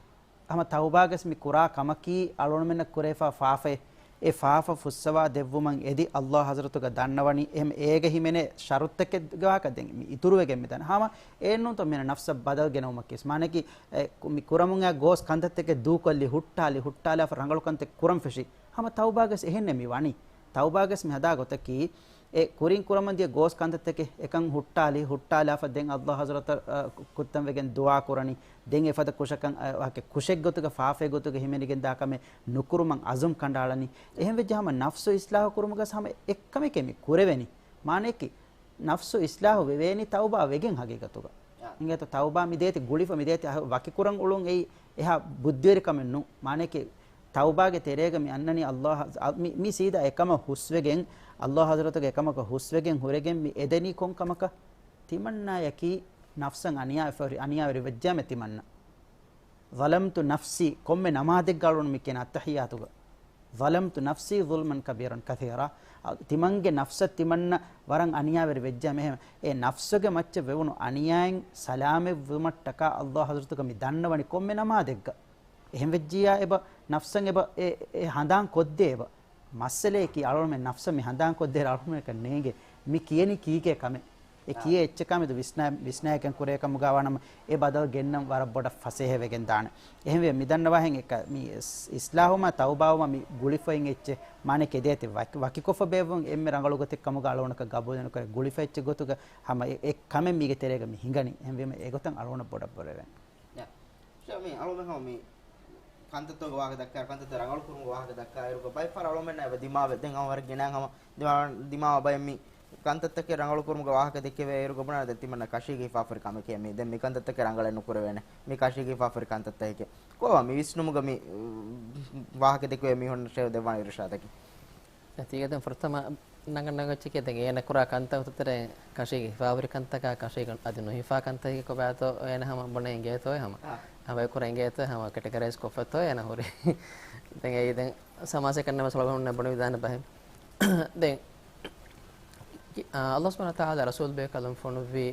ހަމަ ތައުބާގަސް މި ކުރާ ކަމަކީ އަޅުގަނޑުމެންނަށް ކުރެވިފާ ފާފައެއް. އެ ފާފަ ފުއްސަވާ ދެއްވުމަށް އެދި އައްލާހު ޙަޟްރަތުގަ ދަންނަވަނީ. އެހެން އޭގެ ހިމެނޭ ޝަރުޠުތަކެއްގެ ވާހަކަ ދެން މި އިތުރުވެގެން މިދަނީ. ހަމަ އެއެއްނޫންތޯ މި ނަފްސަށް ބަދަލު ގެނައުމަކީ. މާނައަކީ، އެ، ކު-، މި ކުރަމުން އައި ގޯސް ކަންތައްތަކެއް ދޫކޮށްލި، ހުއްޓާލި، ހުއްޓާލާފަ ރަނގަޅު ކަންތައް ކުރަން ފެށި. ހަމަ ތައުބާގަސް އެހެންނެއް މި ވަނީ. ތައުބާގަސް މި ހަދާ ގޮތަކީ، އެ ކުރިން ކުރަމުން ދިޔަ ގޯސް ކަންތައްތަކެއް އެކަން ހުއްޓާލި، ހުއްޓާލާފަ ދެން އައްލާހު ޙަޟްރަތަށް، އަ، ކު-، ކުއްތަން ވެގެން ދުޢާ ކުރަނީ. ދެން އެފަދަ ކުށަކަށް، އަ، ވާހަކަ ކުށެއްގޮތުގަ ފާފައެއްގޮތުގަ ހިމެނިގެން ދާ ކަމެއް ނުކުރުމަށް އަޒުމް ކަނޑައަޅަނީ. އެހެން ވެއްޖެ ހަމަ ނަފްސު އިޞްލާޙު ކުރުމުގަސް ހަމަ އެއްކަމެކޭ މި ކުރެވެނީ. މާނައަކީ، ނަފްސު އިޞްލާޙު ވެވޭނީ ތައުބާ ވެގެން ހަގީގަތުގަ. އާ. އިނގޭތޯ ތައުބާ މި ދޭތި ގުޅިފަ މި ދޭތި އަހަ-، ވަކިކުރަން އުޅުން އެއީ އެހާ ބުއްދިވެރި ކަމެއް ނޫން. މާނައަކީ، ތައުބާގެ ތެރޭގަ މި އަންނަނީ އައްލާހު، އަ، މި، މި ސީދާ އެކަމަށް ހުސްވެގެން، އައްލާހު ޙަޟްރަތުގެ އެކަމަކަށް ހުސްވެގެން ހުރެގެން މި އެދެނީ ކޮން ކަމަކަށް؟ ތިމަންނާޔަކީ ނަފްސަށް އަނިޔާވެފަ ހުރި، އަނިޔާވެރި ވެއްޖާމެ ތިމަންނަ. ظلمت نفسي، ކޮންމެ ނަމާދެއްގަ އަޅުން މި ކިޔަން އައްތަޙިއްޔާތުގަ. ظلمت نفسي ظلما كبيرا كثيرا. އަ، ތިމަންގެ ނަފްސަށް ތިމަންނަ ވަރަށް އަނިޔާވެރި ވެއްޖާ މެހެމ. އެ ނަފްސުގެ މައްޗަށް ވެވުނު އަނިޔާއިން ސަލާމަތް ވުމަށްޓަކާ އައްލާހު ޙަޟްރަތުގަ މި ދަންނަވަނީ ކޮންމެ ނަމާދެއްގަ. އެހެން ވެއްޖިއްޔާ އެބަ ނަފްސަށް އެބަ އެ، އެ ހަނދާން ކޮށްދޭ އެބަ. މައްސަލައަކީ އަޅުގަނޑުމެން ނަފްސަށް މި ހަނދާން ކޮށްދޭ އަޅުގަނޑުމެންނަކަށް ނޭނގޭ. މި ކިޔަނީ ކީކޭ ކަމެއް. އެ ކިޔޭ އެއްޗަކާ މެދު ވިސްނާ، ވިސްނާއެކަން ކުރޭ ކަމުގަ ވާނަމަ، އެ ބަދަލު ގެންނަން ވަރަށް ބޮޑަށް ފަސޭހަވެގެން ދާނެ. އެހެންވެ، މި ދަންނަވާހެން އެކަ، މި އިސް-، އިސްލާހުމާ ތައުބާވުމާ މި ގުޅިފައިން އެއްޗެއް، މާނައަކީ އެ ދޭތި ވަކި-، ވަކިކޮށްފަ ބޭއްވުން އެންމެ ރަނގަޅު ގޮތެއް ކަމުގަ އަޅުގަނޑަކަށް ގަބޫލެއް ނުކުރޭ. ގުޅިފަ އެއްޗެއް ގޮތުގަ ހަމަ އެ، އެ ކަމެއް މީގެ ތެރޭގަ މި ހިނގަނީ. އެހެންވީމަ، އެގޮތަށް އަޅުގަނޑަށް ބޮޑަށް ބޮޑެވެން. ޔާ. މި އަޅުމެން ހަމަ މި ކަންތައްތަކުގެ ވާހަކަ ދައްކާ، ކަންތައްތައް ރަނގަޅު ކުރުމުގެ ވާހަކަ ދައްކާއިރުގަ ބައެއް ފަހަރަށް އަޅުމެންނަށް އެބަ ދިމާވެ، ދެން ހަމަ ވަރަށް ގިނަ ހަމަ ދިމާ، ދިމާވާ ބައެއް މި ކަންތައްތަކެއް ރަނގަޅު ކުރުމުގެ ވާހަކަ ދެއްކެވޭ އިރުގަ ބުނާ ދެން ތިމަންނަ ކަށީގެ ހިފާފަރި ކަމެކޭ މީ. ދެން މި ކަންތައްތަކެއް ރަނގަޅެއް ނުކުރެވޭނެ. މި ކަށީގެ ހިފާފަރި ކަންތައްތަކެކޭ. ކޯވާ މި ވިސްނުމުގަ މި ވާހަކަ ދެއްކެވޭ މީހުންނަށް ދެއްވާނެ އިރުޝާދަކީ؟ ތީގަ ދެން ފުރަތަމަ ނަގަން ނަގައްޗެކޭ ދެން އޭނަ ކުރާ ކަންތައް އޮތުތެރޭ ކަށީގެ ހިފާފަރި ކަންތަކާ ކަށީގެ އަދި ނުހިފާ ކަންތަކެކޭ ކޮބާތޯ އޭނަ ހަމަ ބުނެ އިނގޭތޯ ހަމަ. އާ. ހަމަ އެކުރެނގޭތޯ ހަމަ ކެޓަގަރައިޒް ކޮށްފަތޯ އޭނަ ހުރި. ދެން އެއީ ދެން ސަމާސެކަން ނަމަ ސޮޅަގަނޑުން ބުނެވިދާނެ ބަހެއް. ދެން، އާ، އައްލާހު ސުބްޙާނަހު ވަތަޢާލާ ރަސޫލް ބޭކަލުން ފޮނުއްވީ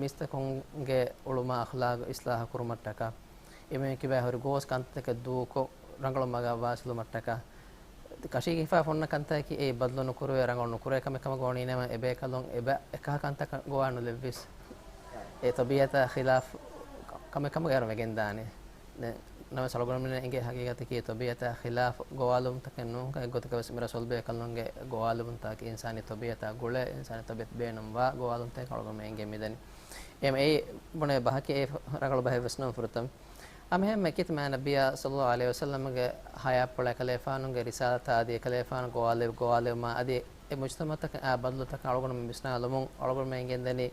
މީސްތަކުންގެ އުޅުމާ އަޚްލާގު އިޞްލާޙު ކުރުމަށްޓަކާ، އެމީހުން ކިބާ ހުރި ގޯސް ކަންތަކެއް ދޫކޮށް، ރަނގަޅު މަގަށް ވާސިލުމަށްޓަކާ، ކަށީގެ ހިފާފަ އޮންނަ ކަންތަކަކީ އެއީ ބަދްލު ނުކުރެވޭ، ރަނގަޅު ނުކުރެވޭ ކަމެއް ކަމަށް ގޮވަނީ ނަމަ، އެބޭކަލުން އެބަ އެކަހަ ކަންތަކަށް ގޮވާ ނުލެއްވިސް، އެ ތަބީޢަތާ ޚިލާފު ކަމެއް ކަމަށް އޭރު ވެގެންދާނެ. ދެން ނަމަ ސޮޅަގަނޑުމެން އެނގޭ ހަގީގަތަކީ ތަބީޢަތާ ޚިލާފު ގޮވާލުމުންތަކެއް ނޫންކަން، އެއްގޮތަކަށް ވެސް މި ރަސޫލް ބޭކަލުންގެ ގޮވާލުމުންތަކަކީ އިންސާނީ ތަބީޢަތާ ގުޅޭ، އިންސާނީ ތަބީޢަތު ބޭނުންވާ ގޮވާލުންތަކެއް އަޅުގަނޑުމެން އެނގޭ މިދަނީ. އެހެން އެއީ ބުނެ ބަހަކީ އެ ރަނގަޅު ބަހެއް ވެސް ނޫން ފުރަތަމަ. އަމެހެންމެ ކިތަ މާ ނަބިއްޔާ ޞައްލައްލާހު ޢަލައިހި ވަސައްލަމްގެ ޙަޔާތްޕުޅަށް އެކަލޭފާނުގެ ރިސާލަތާ އަދި އެކަލޭފާނު ގޮވާލެވި ގޮވާލެވުމާ އަދި އެ މުޖްތަމަޢުތަކަށް އާ ބަދަލުތަކަށް އަޅުގަނޑުމެން ވިސްނާލުމުން އަޅުގަނޑުމެން އެނގެންދަނީ،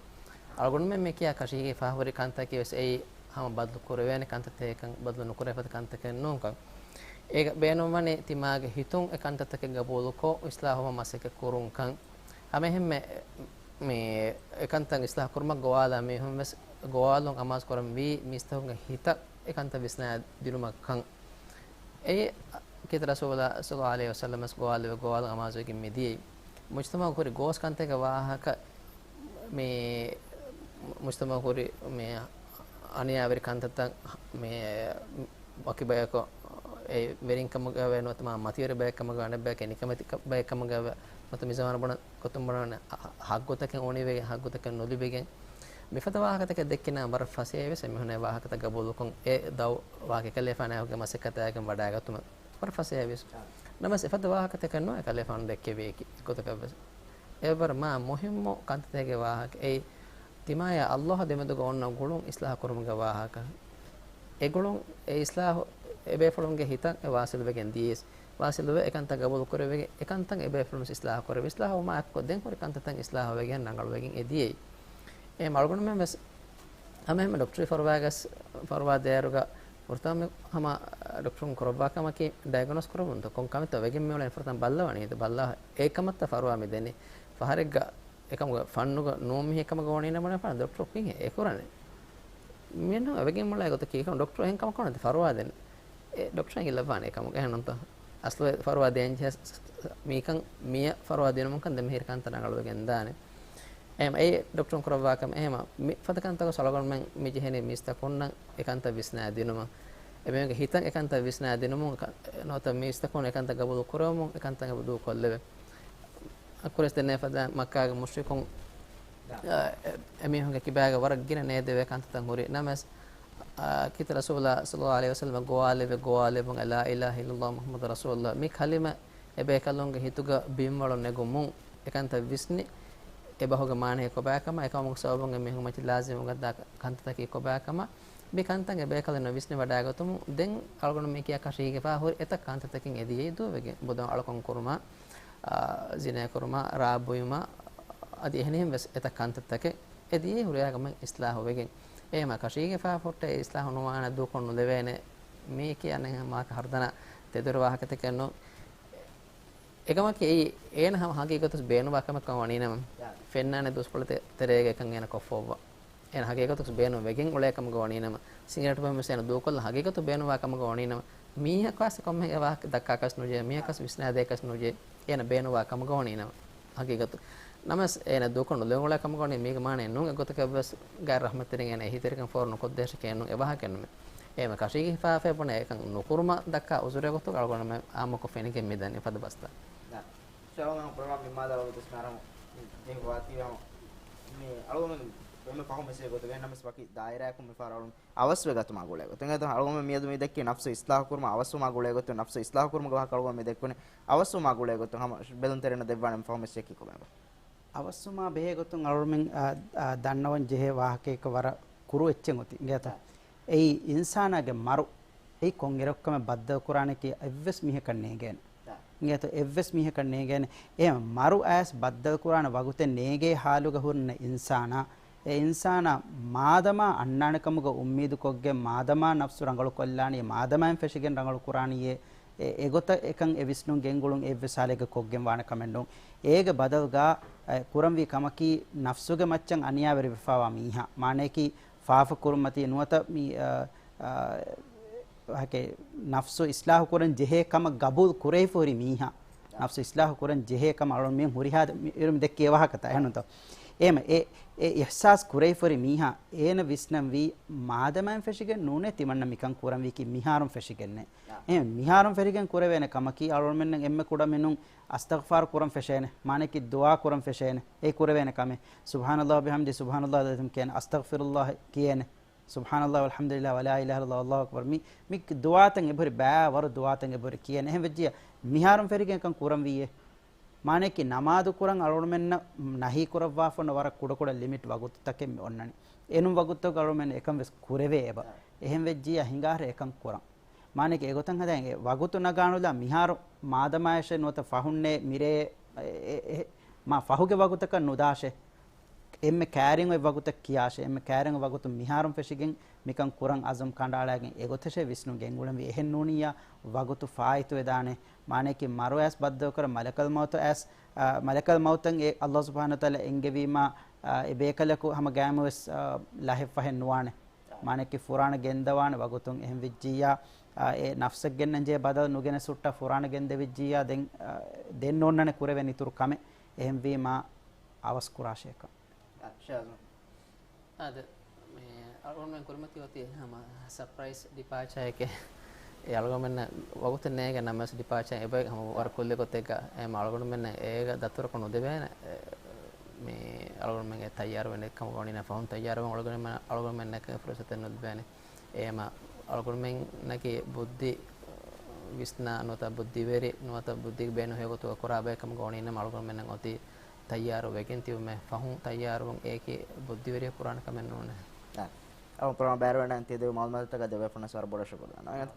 އަޅުގަނޑުމެން މި ކިޔާ ކަށީގެ ހިފާފަރި ކަންތަކަކީ ވެސް އެއީ ހަމަ ބަދަލު ކުރެވޭނެ ކަންތައްތަކެއްކަން، ބަދަލު ނުކުރެވޭ ކަންތަކެއް ނޫންކަން. އޭގަ ބޭނުންވަނީ ތިމާގެ ހިތުން އެ ކަންތައްތަކެއް ގަބޫލުކޮށް، އިޞްލާޙުވުމަށް މަސައްކަތް ކުރުންކަން. އަމެހެންމެ މި އެކަންތައް އިޞްލާޙު ކުރުމަށް ގޮވާލާ މީހުން ވެސް ގޮވާލުން އަމާޒު ކުރަން ވީ މީސްތަކުންގެ ހިތަށް އެކަންތައް ވިސްނާ ދިނުމަށްކަން. އެއީ ކީރިތި ރަސޫލާ ޞައްލައްލާހު ޢަލައިހި ވަސައްލަމަސް ގޮވާލެވި ގޮވާލުން އަމާޒުވެގެން މިދިޔައީ. މުޖްތަމަޢު ހުރި ގޯސް ކަންތަކެއް ވާހަކަ މި މުޖްތަމަޢު ހުރި މި އަނިޔާވެރި ކަންތައްތައް މި ވަކި ބަޔަކު އެ ވެރިން ކަމުގައި ނުވަތަ މަތިވެރި ބަޔެއް ކަމުގައި ނުވަތަ ނިކަމެތި ބަޔެއް ކަމުގައި ނުވަތަ މި ޒަމާނު ބުނަ ގޮތުން ބުނަން ހައްގުތަކެއް އުނިވެގެން ހައްގުތަކެއް ނުލިބިގެން މިފަދަ ވާހަކަތަކެއް ދެއްކިނަމަ ވަރަށް ފަސޭހަވެސް އެމީހުން އެ ވާހަކަތައް ގަބޫލުކޮށް އެ ދައު ވާހަކަ ކަލޭފާނާގެ މަސައްކަތާގެން ވަޑާގަތުމަށް ވަރަށް ފަސޭހަވެސް. ނަމަވެސް އެފަދަ ވާހަކަތަކެއް ނޫން އެ ކަލޭފާނު ދެއްކެވީކީ އެއްގޮތަކަށްވެސް. އެވަރު މާ މުހިއްމު ކަންތައްތަކެއްގެ ވާހަކަ އެއީ ތިމާޔާ އައްލާހު ދެމެދުގަ އޮންނަ ގުޅުން އިޞްލާޙު ކުރުމުގެ ވާހަކަ. އެ ގުޅުން އެ އިޞްލާޙު އެބޭފުޅުންގެ ހިތަށް އެ ވާސިލުވެގެން ދިޔަސް، ވާސިލުވެ އެކަންތައް ގަބޫލު ކުރެވިގެން އެކަންތައް އެބޭފުޅުން ވެސް އިޞްލާޙު ކުރެވި، އިޞްލާޙުވުމާ އެކު ދެން ހުރި ކަންތައްތައް އިޞްލާޙުވެގެން ރަނގަޅުވެގެން އެ ދިޔައީ. އެ އަޅުގަނޑުމެން ވެސް ހަމަ ހަމަ ޑޮކްޓަރީ ފަރުވާގަސް، ފަރުވާ ދޭއިރުގަ ފުރަތަމަ ހަމަ ޑޮކްޓަރުން ކުރައްވާ ކަމަކީ ޑަޔަގްނޯސް ކުރަމުން ކޮން ކަމެއްތޯ ވެގެން މިއުޅެނީ ފުރަތަމަ ބައްލަވަނީ ބައްލާ އެ ކަމަށްތަ ފަރުވާ މިދެނީ. ފަހަރެއްގަ އެކަމުގެ ފަންނުގަ ނޫން މީހެއް ކަމަށް ގޮވަނީ ނަމަ ފަން ޑޮކްޓަރު ކިހިނެއް އެ ކުރަނީ؟ މިއަންނަ ވެގެން މޮޅާ ގޮތަކީ ކަމަށް ޑޮކްޓަރު އެހެން ކަމަށް ކޮން ފަރުވާ ދެން. އެ ޑޮކްޓަރަށް އިލައްވާނެ ކަމުގަ އެހެންނުންތޯ؟ އަސްލު ފަރުވާ ދޭން ޖެހޭ މީކަން މިޔަ ފަރުވާ ދިނުމުންކަން ދެމިހިރި ކަންތައް ރަނގަޅުވެގެން ދާނެ. އެހެން އެ ޑޮކްޓަރުން ކުރައްވާ ކަމެއް އެހެން މި ފަދަ ކަންތަކުން ސޮޅަގަނޑުމެން މި ޖެހެނީ މީސްތަކުންނަށް އެކަންތައް ވިސްނާ ދިނުމަށް. އެމީހުންގެ ހިތަށް އެކަންތައް ވިސްނާ ދިނުމުން ނުވަތަ މީސްތަކުން އެކަންތައް ގަބޫލު ކުރެވުމުން އެކަންތައް ދޫކޮށްލެވޭ. އަކުރެސް ދެންނެވި ފަދަ މައްކާގެ މުޝްރިކުން، އެ، އެމީހުންގެ ކިބާގަ ވަރަށް ގިނަ ނޭދެވޭ ކަންތައްތައް ހުރި ނަމަވެސް، އާ، ކީރިތި ރަސޫލާ ޞައްލައްލާހު ޢަލައިހި ވަސައްލަމަ ގޮވާލެވި ގޮވާލެވުން ލާ އިލާހަ އިއްލައްލާހު މުޙައްމަދު ރަސޫލުއްލާހް މި ކަލިމަ އެބޭކަލުންގެ ހިތުގަ ބިންވަޅު ނެގުމުން އެކަންތައް ވިސްނި، އެބަހުގެ މާނައެއް ކޮބާކަމަށް، އެކަމުގެ ސަބަބުން އެމީހުން މަތި ލާޒިމުގަ ދާ ކަންތައްތަކީ ކޮބާކަމަށް، މި ކަންތައް އެބޭކަލުންނަށް ވިސްނި ވަޑާގަތުމުން ދެން އަޅުގަނޑު މި ކިޔާ ކަށީގެފާ ހުރި އެތައް ކަންތައްތަކެއް އެ ދިޔައީ ދޫވެގެން ބުދަށް އަޅުކަން ކުރުމާ، އާ، ޒިނޭ ކުރުމާ، ރާ ބުއިމާ، އަދި އެހެނިހެން ވެސް އެތައް ކަންތައްތަކެއް އެ ދިޔައީ ހުރިހާ ކަމެއް އިޞްލާޙުވެގެން. އެހެމަ ކަށީގެފާ ފޮށްޓެއް އިޞްލާޙު ނުވާނެ ދޫކޮށް ނުލެވޭނެ މީކީ އަނެއް މާކަ ހަރުދަނާ ތެދުވެރި ވާހަކަތަކެއް ނޫން. އެކަމަކީ އެއީ އޭނަ ހަމަ ހަގީގަތު ބޭނުންވާ ކަމެއް ކަމަށް ވަނީނަމަ، ފެންނާނެ ދުވަސްކޮޅު ތެ-، ތެރޭގަ އެކަން އޭނަ ކޮށްފައްވާ. އޭނަ ހަގީގަތު ބޭނުން ވެގެން އުޅޭ ކަމަކަށް ވަނީނަމަ، ސިނގިރޭޓު ބަހުން ވެސް އޭނަ ދޫކޮށްލާ ހަގީގަތު ބޭނުންވާ ކަމަކަށް ވަނީނަމަ، މީހަކުވެސް ކޮންމެ ވާހަކަ ދައްކާކަށް ނުޖެހޭ، މީހަކަސް ވިސްނާ ދޭކަށް ނުޖެހޭ، އޭނަ ބޭނުންވާ ކަމަކަށް ވަނީނަމަ. ހަގީގަތު. ނަމަވެސް އޭނަ ދޫކޮށް ނުލެވުނު ކަމަކަށް ވަނީ މީގެ މާނައެއް ނޫން އެއްގޮތަކަށްވެސް ޣައިރު ރަޙްމަތްތެރިން އޭނަ އެހީތެރިކަން ފޯރު ނުކޮށްދޭށޭ ކޭނުން އެ ވާހަކައެއް ނުމެ. އޭމަ ކަށީގެ ހިފާފައި ބުނެ އެކަން ނުކުރުމަށް ދައްކާ އުޒުރެއް ގޮތުގަ އަޅުގަނޑުމެން އާއްމުކޮށް ފެނިގެން މިދަނީ ފަދަ ބަސްތައް. ޝައުގު ޕްރޮގްރާމް ނިންމާލާ ވަގުތު ސްމާރަމު ޖެހި ވާތީވެ ހަމަ މި އަޅުގަނޑު އެންމެ ފަހު މެސެޖް ގޮތުގަ ނަމަވެސް ވަކި ދާއިރާއަކުން މިފަހަރަށް އަޅުގަނޑު އަވަސްވެ ގަތުމާ ގުޅޭ ގޮތުން. އެހެން އަޅުގަނޑު މިއަދު މި ދެއްކީ ނަފްސު އިސްލާހު ކުރުމަށް އަވަސްވުމާ ގުޅޭ ގޮތުން، ނަފްސު އިސްލާހު ކުރުމުގެ ވާހަކަ އަޅުގަނޑު މި ދެއްކުނީ އަވަސްވުމާ ގުޅޭ ގޮތުން. ހަމަ ބެލުންތެރިންނަށް ދެއްވާނެ ފަހު މެސެޖަކީ ކޮބާ؟ އަވަސްވުމާ ބެހޭ ގޮތުން އަޅުގަނޑުމެން، އާ، އާ، ދަންނަވަން ޖެހޭ ވާހަކައަކަށް ވަރަށް ކުރު އެއްޗެއް އޮތީ. އިނގޭތަ؟ އާ. އެއީ އިންސާނާގެ މަރު އެއީ ކޮންއިރަކުކަމެއް ބައްދަލުކުރާނެކީ އެއްވެސް މީހަކަށް ނޭނގޭނެ. އިނގޭތޯ؟ އެއްވެސް މީހަކަށް ނޭނގޭނެ. އެ މަރު އައިސް ބައްދަލުކުރާނެ ވަގުތެއް ނޭނގޭ ހާލުގަ ހުރިންނަ އިންސާނާ، އެ އިންސާނާ މާދަމާ އަންނާނެ ކަމުގަ އުއްމީދުކޮށްގެން، މާދަމާ ނަފްސު ރަނގަޅުކޮށްލާނީ، މާދަމާއިން ފެށިގެން ރަނގަޅުކުރާނީއޭ، އެ، އެގޮތަށް އެކަން އެ ވިސްނުން ގެންގުޅުން އެއްވެސް ހާލެއްގަ ކޮށްގެން ވާނެ ކަމެއް ނޫން. އޭގެ ބަދަލުގަ، އެ، ކުރަންވީ ކަމަކީ ނަފްސުގެ މައްޗަށް އަނިޔާވެރިވެފާވާ މީހާ. މާނަޔަކީ ފާފަ ކުރުމަތީ ނުވަތަ މި، އަ، އަ، ވާހަކަ ނަފްސު އިސްލާހު ކުރަން ޖެހޭ ކަމަށް ގަބޫލް ކުރެވިފަ ހުރި މީހާ. ނަފްސު އިސްލާހު ކުރަން ޖެހޭ ކަމަށް އަޅުން މި ހުރިހާ މި، އިރު މި ދެއްކޭ ވާހަކަތައް އެހެންތޯ؟ އޭމަ އެ، އެ އިޙްސާސް ކުރެވިފަ ހުރި މީހާ އޭނަ ވިސްނަންވީ މާދަމާއިން ފެށިގެން ނޫނޭ ތިމަންނަ މިކަން ކުރަންވީކީ މިހާރުން ފެށިގެންނޭ. އެހެން މިހާރުން ފެށިގެން ކުރެވޭނެ ކަމަކީ އަޅުމެންނަށް އެންމެ ކުޑަމިނުން އަސްތަޣްފާރު ކުރަން ފެށޭނެ. މާނައަކީ ދުޢާ ކުރަން ފެށޭނެ. އެ ކުރެވޭނެ ކަމެއް. ސުބްޙާނަﷲ ވަބިޙަމްދި، ސުބްޙާނަﷲ ވަލްޢަޒީމް ކިޔޭނެ. އަސްތަޣްފިރުﷲ ކިޔޭނެ. ސުބްޙާނަﷲ ވަލްޙަމްދުލިﷲ ވަލާ އިލާހަ އިއްލަﷲ ވައްލާހު އަކްބަރު. މި، މި ދުޢާތައް އެބަހުރި ބައިވަރު ދުޢާތައް އެބަހުރި ކިޔޭނެ. އެހެން ވެއްޖިއްޔާ މިހާރުން ފެށިގެން ކަން ކުރަންވީއޭ. މާނައަކީ ނަމާދު ކުރަން އަޅުގަނޑުމެންނަށް ނަހީ ކުރައްވާފަ އޮންނަ ވަރަށް ކުޑަކުޑަ ލިމިޓް ވަގުތުތަކެއް މި އޮންނަނީ. އެނޫން ވަގުތުތަކުގަ އަޅުގަނޑުމެން އެކަން ވެސް ކުރެވޭ އެބަ. އެހެން ވެއްޖިއްޔާ ހިނގާހަރަ އެކަން ކުރަން. މާނައަކީ އެގޮތަށް ހަދައިގެން ވަގުތު ނަގާނުލާ މިހާރު މާދަމާއަށެއް ނުވަތަ ފަހުންނޭ މިރޭ އެ، އެ، އެ، މާ ފަހުގެ ވަގުތަކަށް ނުދާށޭ. އެންމެ ކައިރިން އޮތް ވަގުތަށް ކިޔާށޭ. އެންމެ ކައިރިން އޮތް ވަގުތު މިހާރުން ފެށިގެން މިކަން ކުރަން އަޒުމް ކަނޑައަޅައިގެން އެގޮތަށޭ ވިސްނުން ގެންގުޅެންވީ. އެހެން ނޫނިއްޔާ ވަގުތު ފާއިތުވެދާނެ. މާނައަކީ މަރު އައިސް ބައްދަލުކުރަން މަލަކަލް މައުތު އައިސް، އަ، މަލަކަލް މައުތަށް އެ ﷲ ސުބްޙާނަހޫ ވަތަޢާލާ އެންގެވީމާ، އަ، އެ ބޭކަލަކު ހަމަ ގައިމުވެސް، އަ، ލަހެއްފަހެއް ނުވާނެ. މާނައަކީ ފުރާނަ ގެންދަވާނެ ވަގުތުން. އެހެން ވެއްޖިއްޔާ، އާ، އެ ނަފްސަށް ގެންނަންޖެހޭ ބަދަލު ނުގެނެސް ހުއްޓާ ފުރާނަ ގެންދެވިއްޖިއްޔާ ދެން، އާ، ދެން ނޯންނަނެ ކުރެވެން އިތުރު ކަމެއް. އެހެންވީމާ އަވަސް ކުރާށޭކަން. އަ، ޝާޒު. އާދެ، މި އަޅުގަނޑުމެން ކުރިމަތި އޮތީ ހަމަ ސަޕްރައިޒް ޑިޕާޗާއެކޭ. އެ އަޅުގަނޑުމެންނަށް ވަގުތެއް ނޭނގެ ނަމަވެސް ޑިޕާޗާ އެބަ ހަމަ ވަރަށް ކުއްލި ގޮތެއްގަ އެ އަޅުގަނޑުމެންނަށް އޭގަ ދަތުރަކު ނުދެވޭނެ. އެ، މި އަޅުގަނޑުމެން އެ ތައްޔާރު ވެނެ ކަމަށް ވަނީ ނަ ފަހުން ތައްޔާރުވަން އަޅުގަނޑުމެން، އަޅުގަނޑުމެންނަކަށް ފުރުސަތެއް ނުދެވޭނެ. އެހެމަ އަޅުގަނޑުމެންނަކީ ބުއްދި ވިސްނާ ނުވަތަ ބުއްދިވެރި ނުވަތަ ބުއްދިގެ ބޭނުން ހެޔޮގޮތުގަ ކުރާ ބައެއް ކަމުގަ ވަނީ ނަމަ އަޅުގަނޑުމެންނަށް އޮތީ ތައްޔާރު ވެގެން ތިބުމެ ފަހުން ތައްޔާރުވުން އޭކި ބުއްދިވެރިޔަ ކުރާނެ ކަމެއް ނޫނޭ. އަ، އަޅުގަނޑު ޕްރޮގްރާމް ބައިވެރިވެން ތި ދެއްވި މައުލޫމާތުތަކަށް ދެއްވޭފަ ވަރަށް ބޮޑަށް ޝުކުރު. އަ،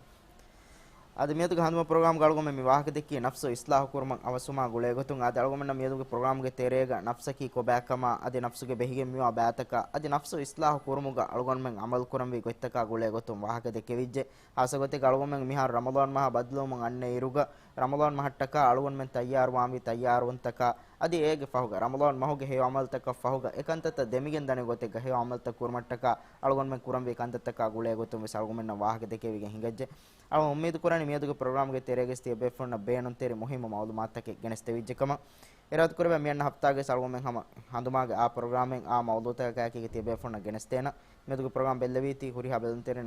އަދި މިއަދުގެ ހަނދުމަ ޕްރޮގްރާމްގަ އަޅުގަނޑުމެން މި ވާހަކަ ދެއްކީ ނަފްސު އިސްލާހު ކުރުމަށް އަވަސްވުމާ ގުޅޭ ގޮތުން. އާދެ، އަޅުގަނޑުމެންނަށް މިއަދުގެ ޕްރޮގްރާމްގެ ތެރޭގަ ނަފްސަކީ ކޮބާކަމާ، އަދި ނަފްސުގެ ބެހިގެން މިވާ ބައިތަކާ، އަދި ނަފްސު އިސްލާހު ކުރުމުގަ އަޅުގަނޑުމެން ޢަމަލު ކުރަންވީ ގޮތްތަކާ ގުޅޭ ގޮތުން ވާހަކަ ދެއްކެވިއްޖެ. ހާއްސަ ގޮތެއްގަ އަޅުގަނޑުމެން މިހާރު ރަމަޟާން މަހާ ބަދަލުވުމަށް އަންނަ އިރުގަ، ރަމަޟާން މަހަށްޓަކާ އަޅުގަނޑުމެން ތައްޔާރުވާންވީ ތައްޔާރުވުންތަކާ، އަދި އޭގެ ފަހުގަ ރަމަޟާން މަހުގެ ހެޔޮ ޢަމަލުތަކަށް ފަހުގަ އެކަންތައްތައް ދެމިގެން ދަނި ގޮތެއްގަ ހެޔޮ ޢަމަލުތައް ކުރުމަށްޓަކާ އަޅުގަނޑުމެން ކުރަންވީ ކަންތައްތަކާ ގުޅޭ ގޮތުން ވެސް އަޅުގަނޑުމެންނަށް ވާހަކަ ދެކެވިގެން ހިނގައްޖެ. އަޅުގަނޑު އުއްމީދު ކުރަނީ މިއަދުގެ ޕްރޮގްރާމްގެ ތެރޭގަ ތިޔަބޭފުޅުންނަށް ބޭނުންތެރި މުހިއްމު މައުލޫމާތުތަކެއް ގެނެސްދެވިއްޖެ ކަމަށް. އިރާދަކުރެވޭ މިއަންނަ ހަފްތާގަވެސް އަޅުގަނޑުމެން ހަމަ ހަނދުމާގެ އާ ޕްރޮގްރާމެއް އާ މައުޟޫޢުތަކާއެކީގަ ތިޔަބޭފުޅުންނަށް ގެނެސްދޭނަން. މިއަދުގެ ޕްރޮގްރާމް ބެއްލެވީތީ ހުރިހާ ބެލުންތެރިން